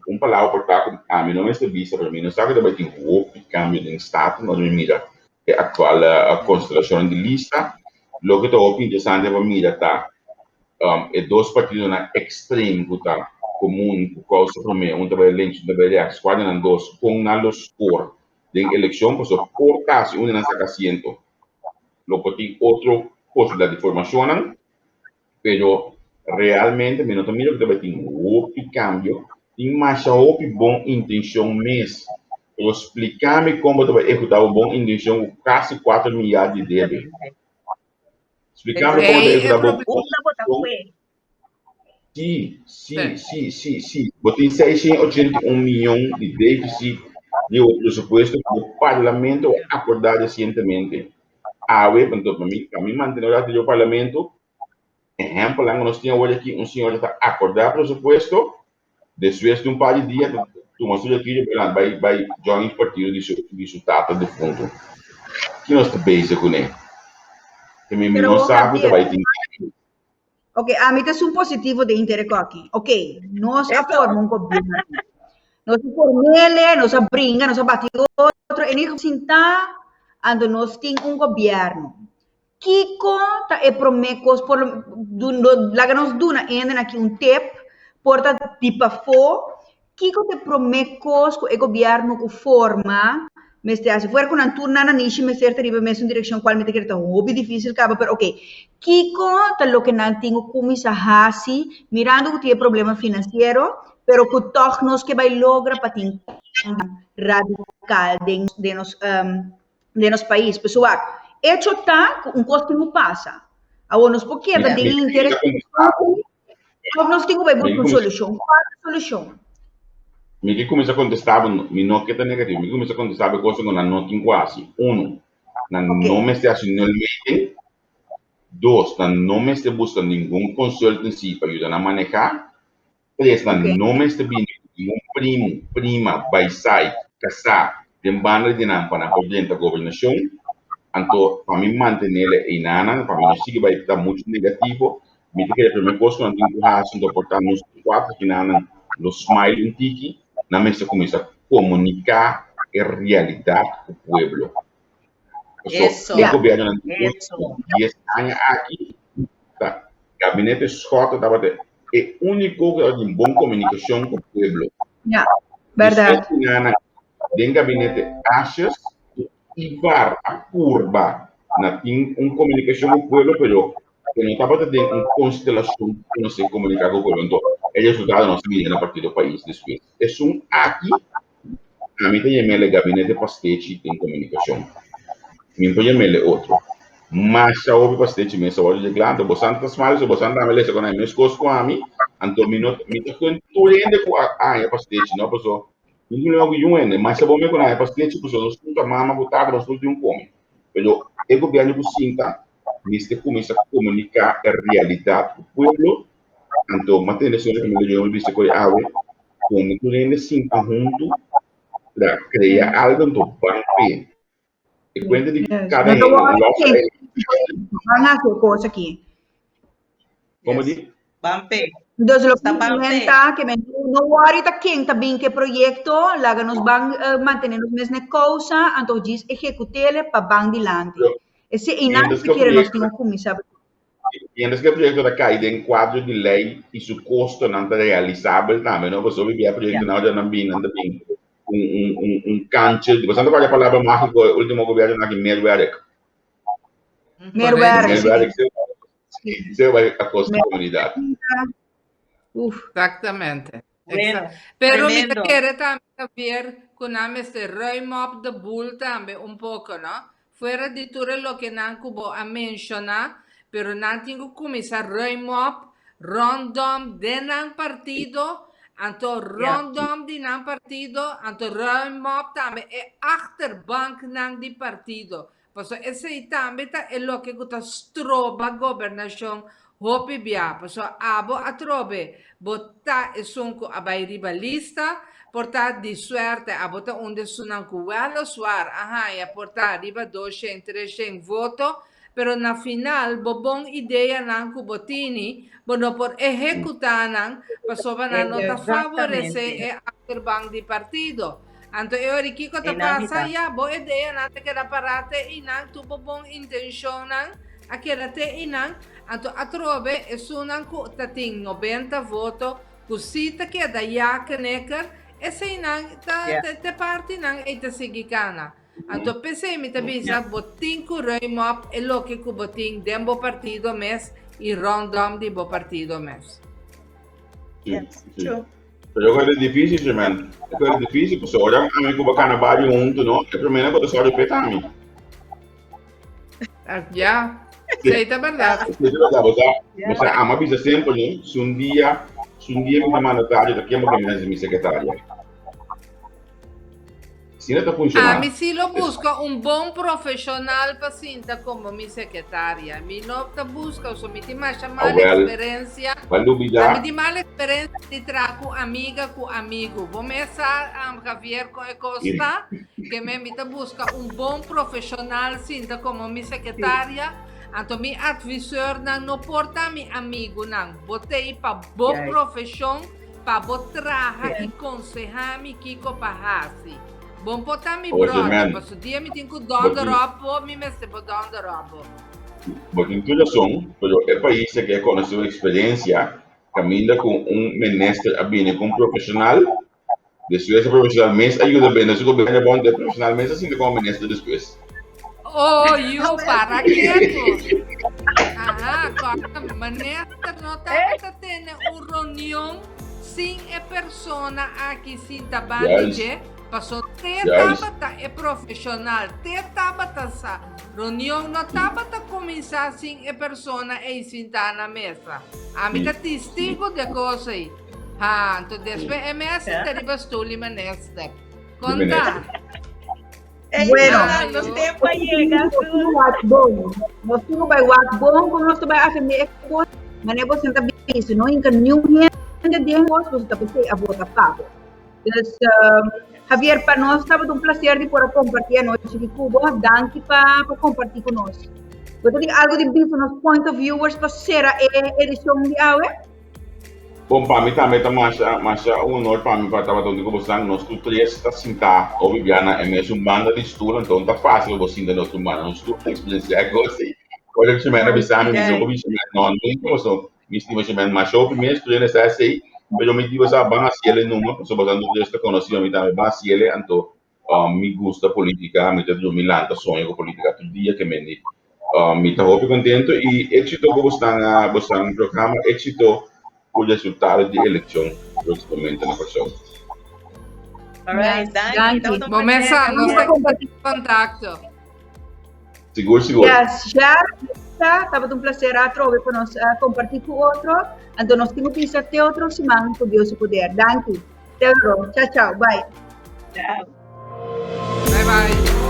un palabra por ta ku ami no mester bisa pero mi no sa ku ta bai tin hopi cambio den Staten ora mi mira e aktual konstelashonnan di lista. Loke ta hopi interesante pa mira ta e dos partidonan ekstrem ku ta komun ku kousa promé, un ta bai links, un ta bai rechts, kua di nan dos kon nan lo skor den elekshon pasobra por ta si un di nan saka asiento lo por tin otro posibilidat di formashonnan, pero realmente mi no ta mira ku ta bai tin hopi kambio, tin masha hopi bon intenshon mes, pero splika mi kon bo ta bai ehekutá bo bon intenshon ku kasi kuater milyar di debe. Splika mi kon bo ta Ei e ehekutá bo problema. Unda bo ta kue? Sí, sí, sí, sí, sí. Bo tin 681 miyon di déficit di bo presupuesto ku bo parlamento a akordá resientemente. Awe, anto pa mi, pa mi mantené ora di bo parlamento, ehèmpelnan ku nos tin awor aki, un señor ta akordá presupuesto, despues di un par di dia ta tuma su retiro i bai bai bai join e partido di su di su tata defunto. Ki nos ta bezig kuné? Te mi mi Pero no sa ku ta Javier, bai tin. Ok, ami ta esun positivo den inter e aki. Ok, nos a forma un gobierno. Nos a formele, nos a bringa, nos a bati otro, en ieder sinta, ando nos tin un gobierno. Kiko ta e prome kos, por lo, laga nos duna hende aki un tip, por ta di pafó, Kiko ta e promé kos ku e gobièrnu ku forma mester hasi? Fuera ku nan tur nan a nishi mester ta riba e mesun direkshon kual mi ta kere ta hopi difísil kaba, pero oke. Kiko ta loke nan tin ku kuminsá hasi mirando ku tin e problema finansiero, pero ku tòg nos ke bai logra pa tin kambio radikal den den nos den nos pais? Pasobra wak, echo ta ku un kos tin ku pasa. Awor nos por keda den e interes. Of nos tin ku bai buska un solushon? Kua ta e solushon? Mi ke kuminsá kontestá bo, mi no ke ta negativo, mi ke kuminsá kontestá bo e kosnan ku nan no tin ku hasi. Uno, nan no mester hasi nulmeting. Dos, nan no mester buska ningun consultancy pa yuda nan manehá. Tres, nan no mester bini ku ningun primu, prima, baisai, kasá den banda di nan pa nan por drenta gobernashon. Anto, pa mi mantenele einanan, pa mi no sigui bai ta muchu negativo, mi ta kere promé kos ku nan tin ku hasi, anto por ta nos kuater kinanan lo smile un tiki, nan mester kuminsá komuniká e realidat ku pueblo. Paso, e gobiernonan di último dies aña aki ta gabinete Schotte tabata e úniko ku tabatin bon komunikashon ku pueblo. Ja, bèrdat. Despues kinanan den gabinete Asjes ku Ivar a purba na tin un komunikashon ku pueblo, pero e no tabata den un konstelashon ku nos a komuniká ku pueblo. Anto e resultado nos a mira na partido Pais despues. Esun aki Ami ta yam'el e gabinete pastechi den komunikashon. Mi no por yam'el e otro. Masha hopi pastechi mes a wòrdu dje anto bosan ta smile so bosan tambe lesa kon a meskos ku ami, anto mi no mi ta kon tur hende ku a haña pastechi no paso mi no tin ku yun hende. Masha bon mi ku haña pastechi paso nos tur ta mama ku tata nos tur tin un kome. Pero e gobièrnu ku sinta mester kuminsá komuniká e realidat ku pueblo, anto mantene esei kaminda yo mi bisa ku e awe. Pone tur hende sinta huntu pa krea algo anto ban p'e. E kuenta di kada hende lòs e. Ban hasi e kos aki. Komo di? Ban p'e. Dus lo ki ta ke men no wòri ta ken ta bin ku e proyekto, laga nos ban mantene nos mes na e kousa, anto djis ehekut'el pa ban dilanti. Esei einan ku kere nos tin ku kuminsá. Mientras ku e proyekto ta kai den kuadro di lei i su kostonan ta realisabel tambe, no? Pasobra bia proyektonan ora nan bin, nan ta bin ku un un un kancha. Bo sa kua e palabra mágiko e último gobièrnu aki, meerwerk. Meerwerk, si. Meerwerk se bai a kosta komunidat. Uf. Exactamente. Bueno, Pero mi ta tremendo. kere tambe, Javier, ku nan mester ruim op de boel tambe un poko, no? Fuera di tur e loke nan ku bo a menshoná, pero nan tin ku kuminsá ruim op rondom den nan partido, anto rondom di nan partido, anto ruim op tambe e achterbanknan di partido. Pasobra esei tambe ta e loke ku ta stroba gobernashon hopi bia. Pasobra abo atrobe bo ta esun ku a bai riba lista, por ta di suerte abo ta un di esunnan ku wèl o swar a haña por ta riba doshen, treshen voto, pero na final bo bon ideanan ku bo tini bo no por ehekutá nan pasobra nan no ta faboresé e achterban di partido. Anto e ora kiko ta pasa? Ya, bo ideanan ta keda pará te einan, tur bo bon intenshonnan a keda te einan. Anto atrobe esunnan ku ta tin nobenta voto ku si ta keda ya kneker, eseinan ta te partinan ei ta sigui kana. Anto p'esei mi ta bisa bo tin ku ruim op e loke ku bo tin den bo partido mes i rondom di bo partido mes. Yes, true. Pero yo creo difícil, sí, man. Yo creo difícil, pues ahora a mí cuba cana barrio junto, ¿no? El primero que te sale peta a mí. Ah, ya. Sí, está verdad. Sí, es verdad. O sea, o sea, ama bisa siempre, ¿no? Si un día, si un día mi mandatario, te quiero que me mi secretaria. Si no ta funciona. Ami si lo busca un bon profesional pa sinta como mi secretaria. Mi no ta busca, so mi tin masha mal Ah, wel, experiencia. Ba lubida. Mi tin mal experiencia di traha cu amiga cu amigo. Bo mes sa, Javier, con e cos ta, que mi ta busca un bon profesional sinta como mi secretaria. Anto mi adviseurnan no por ta mi amigunan. Bo t'ei pa bo profesion. Pa bo traha i konsehá mi kiko pa hasi. Bon por ta mi bròder, paso dia mi tin ku dònder òp bo, mi mester bo dònder òp bo. Bo tin tur rason, pero e pais a ke konosé un eksperensia kaminda ku un minister a bini ku un profeshonal, despues e profeshonal mes a yuda bende su gobièrnu bon, e profeshonal mes a sinti komo minister despues. Oh, yu, para ketu. Aha, kòrda, minister no tabata tene un reunion sin e persona aki sinta banda dje. Paso te tabata e profesional, te tabata sa. Reunion no tabata kuminsá sin e persona ei sintá na mesa. Ami ta testigo di e kos ei. Ha, anto despues e mes sinta riba stul di minister. Konta. Bueno, nos tempo a yega. Nos tin bai wak bon kon nos ta bai atendé e kos. Manera bo senta bisa, no hinka niun hende den bos, boso ta pesei a vota pa bo. Dus, Javier, pa nos tabata un placer di por a comparti anochi di cu bo. Danki pa pa comparti cu nos. Bo ta tin algo di bisa nos point of viewers pa cera e edicion di awe? Bon, pa mi tambe ta masha, masha un honor pa mi pa tabata huntu ku bosan. Nos tur tres ta sintá o bibia na e mesun banda di stul, anto no ta fásil bo sinta na otro banda. Nos tur ta eksperensiá e kos ei. Ora ku Ximena bisa mi, mi no por bisa Ximena, no, nunka pasobra mi stima Ximena masha hopi mes, tur hende sa esei, pero mi di bo sa ban hasiel e numa, pasobra bosan tur tres ta konosí, mi tambe ban hasiel e, anto Mi gusta politica, mi ta drumi lanta soña cu politica tur dia ke mendi. Mi ta hopi contento y exito cu bosnan bosnan programa, exito cu resultado di eleccion proximamente na Corsou. Alright, danki. Danki. Bo mesa, nos ta contacto. Sigur, sigur. Yes, ja, tabata un placer atrobe pa nos comparti cu otro. Anto nos tin cu bisa te otro siman cu Dios su poder. Danki. Te luego. Chao, chao. Bye. Chao. Bye bye.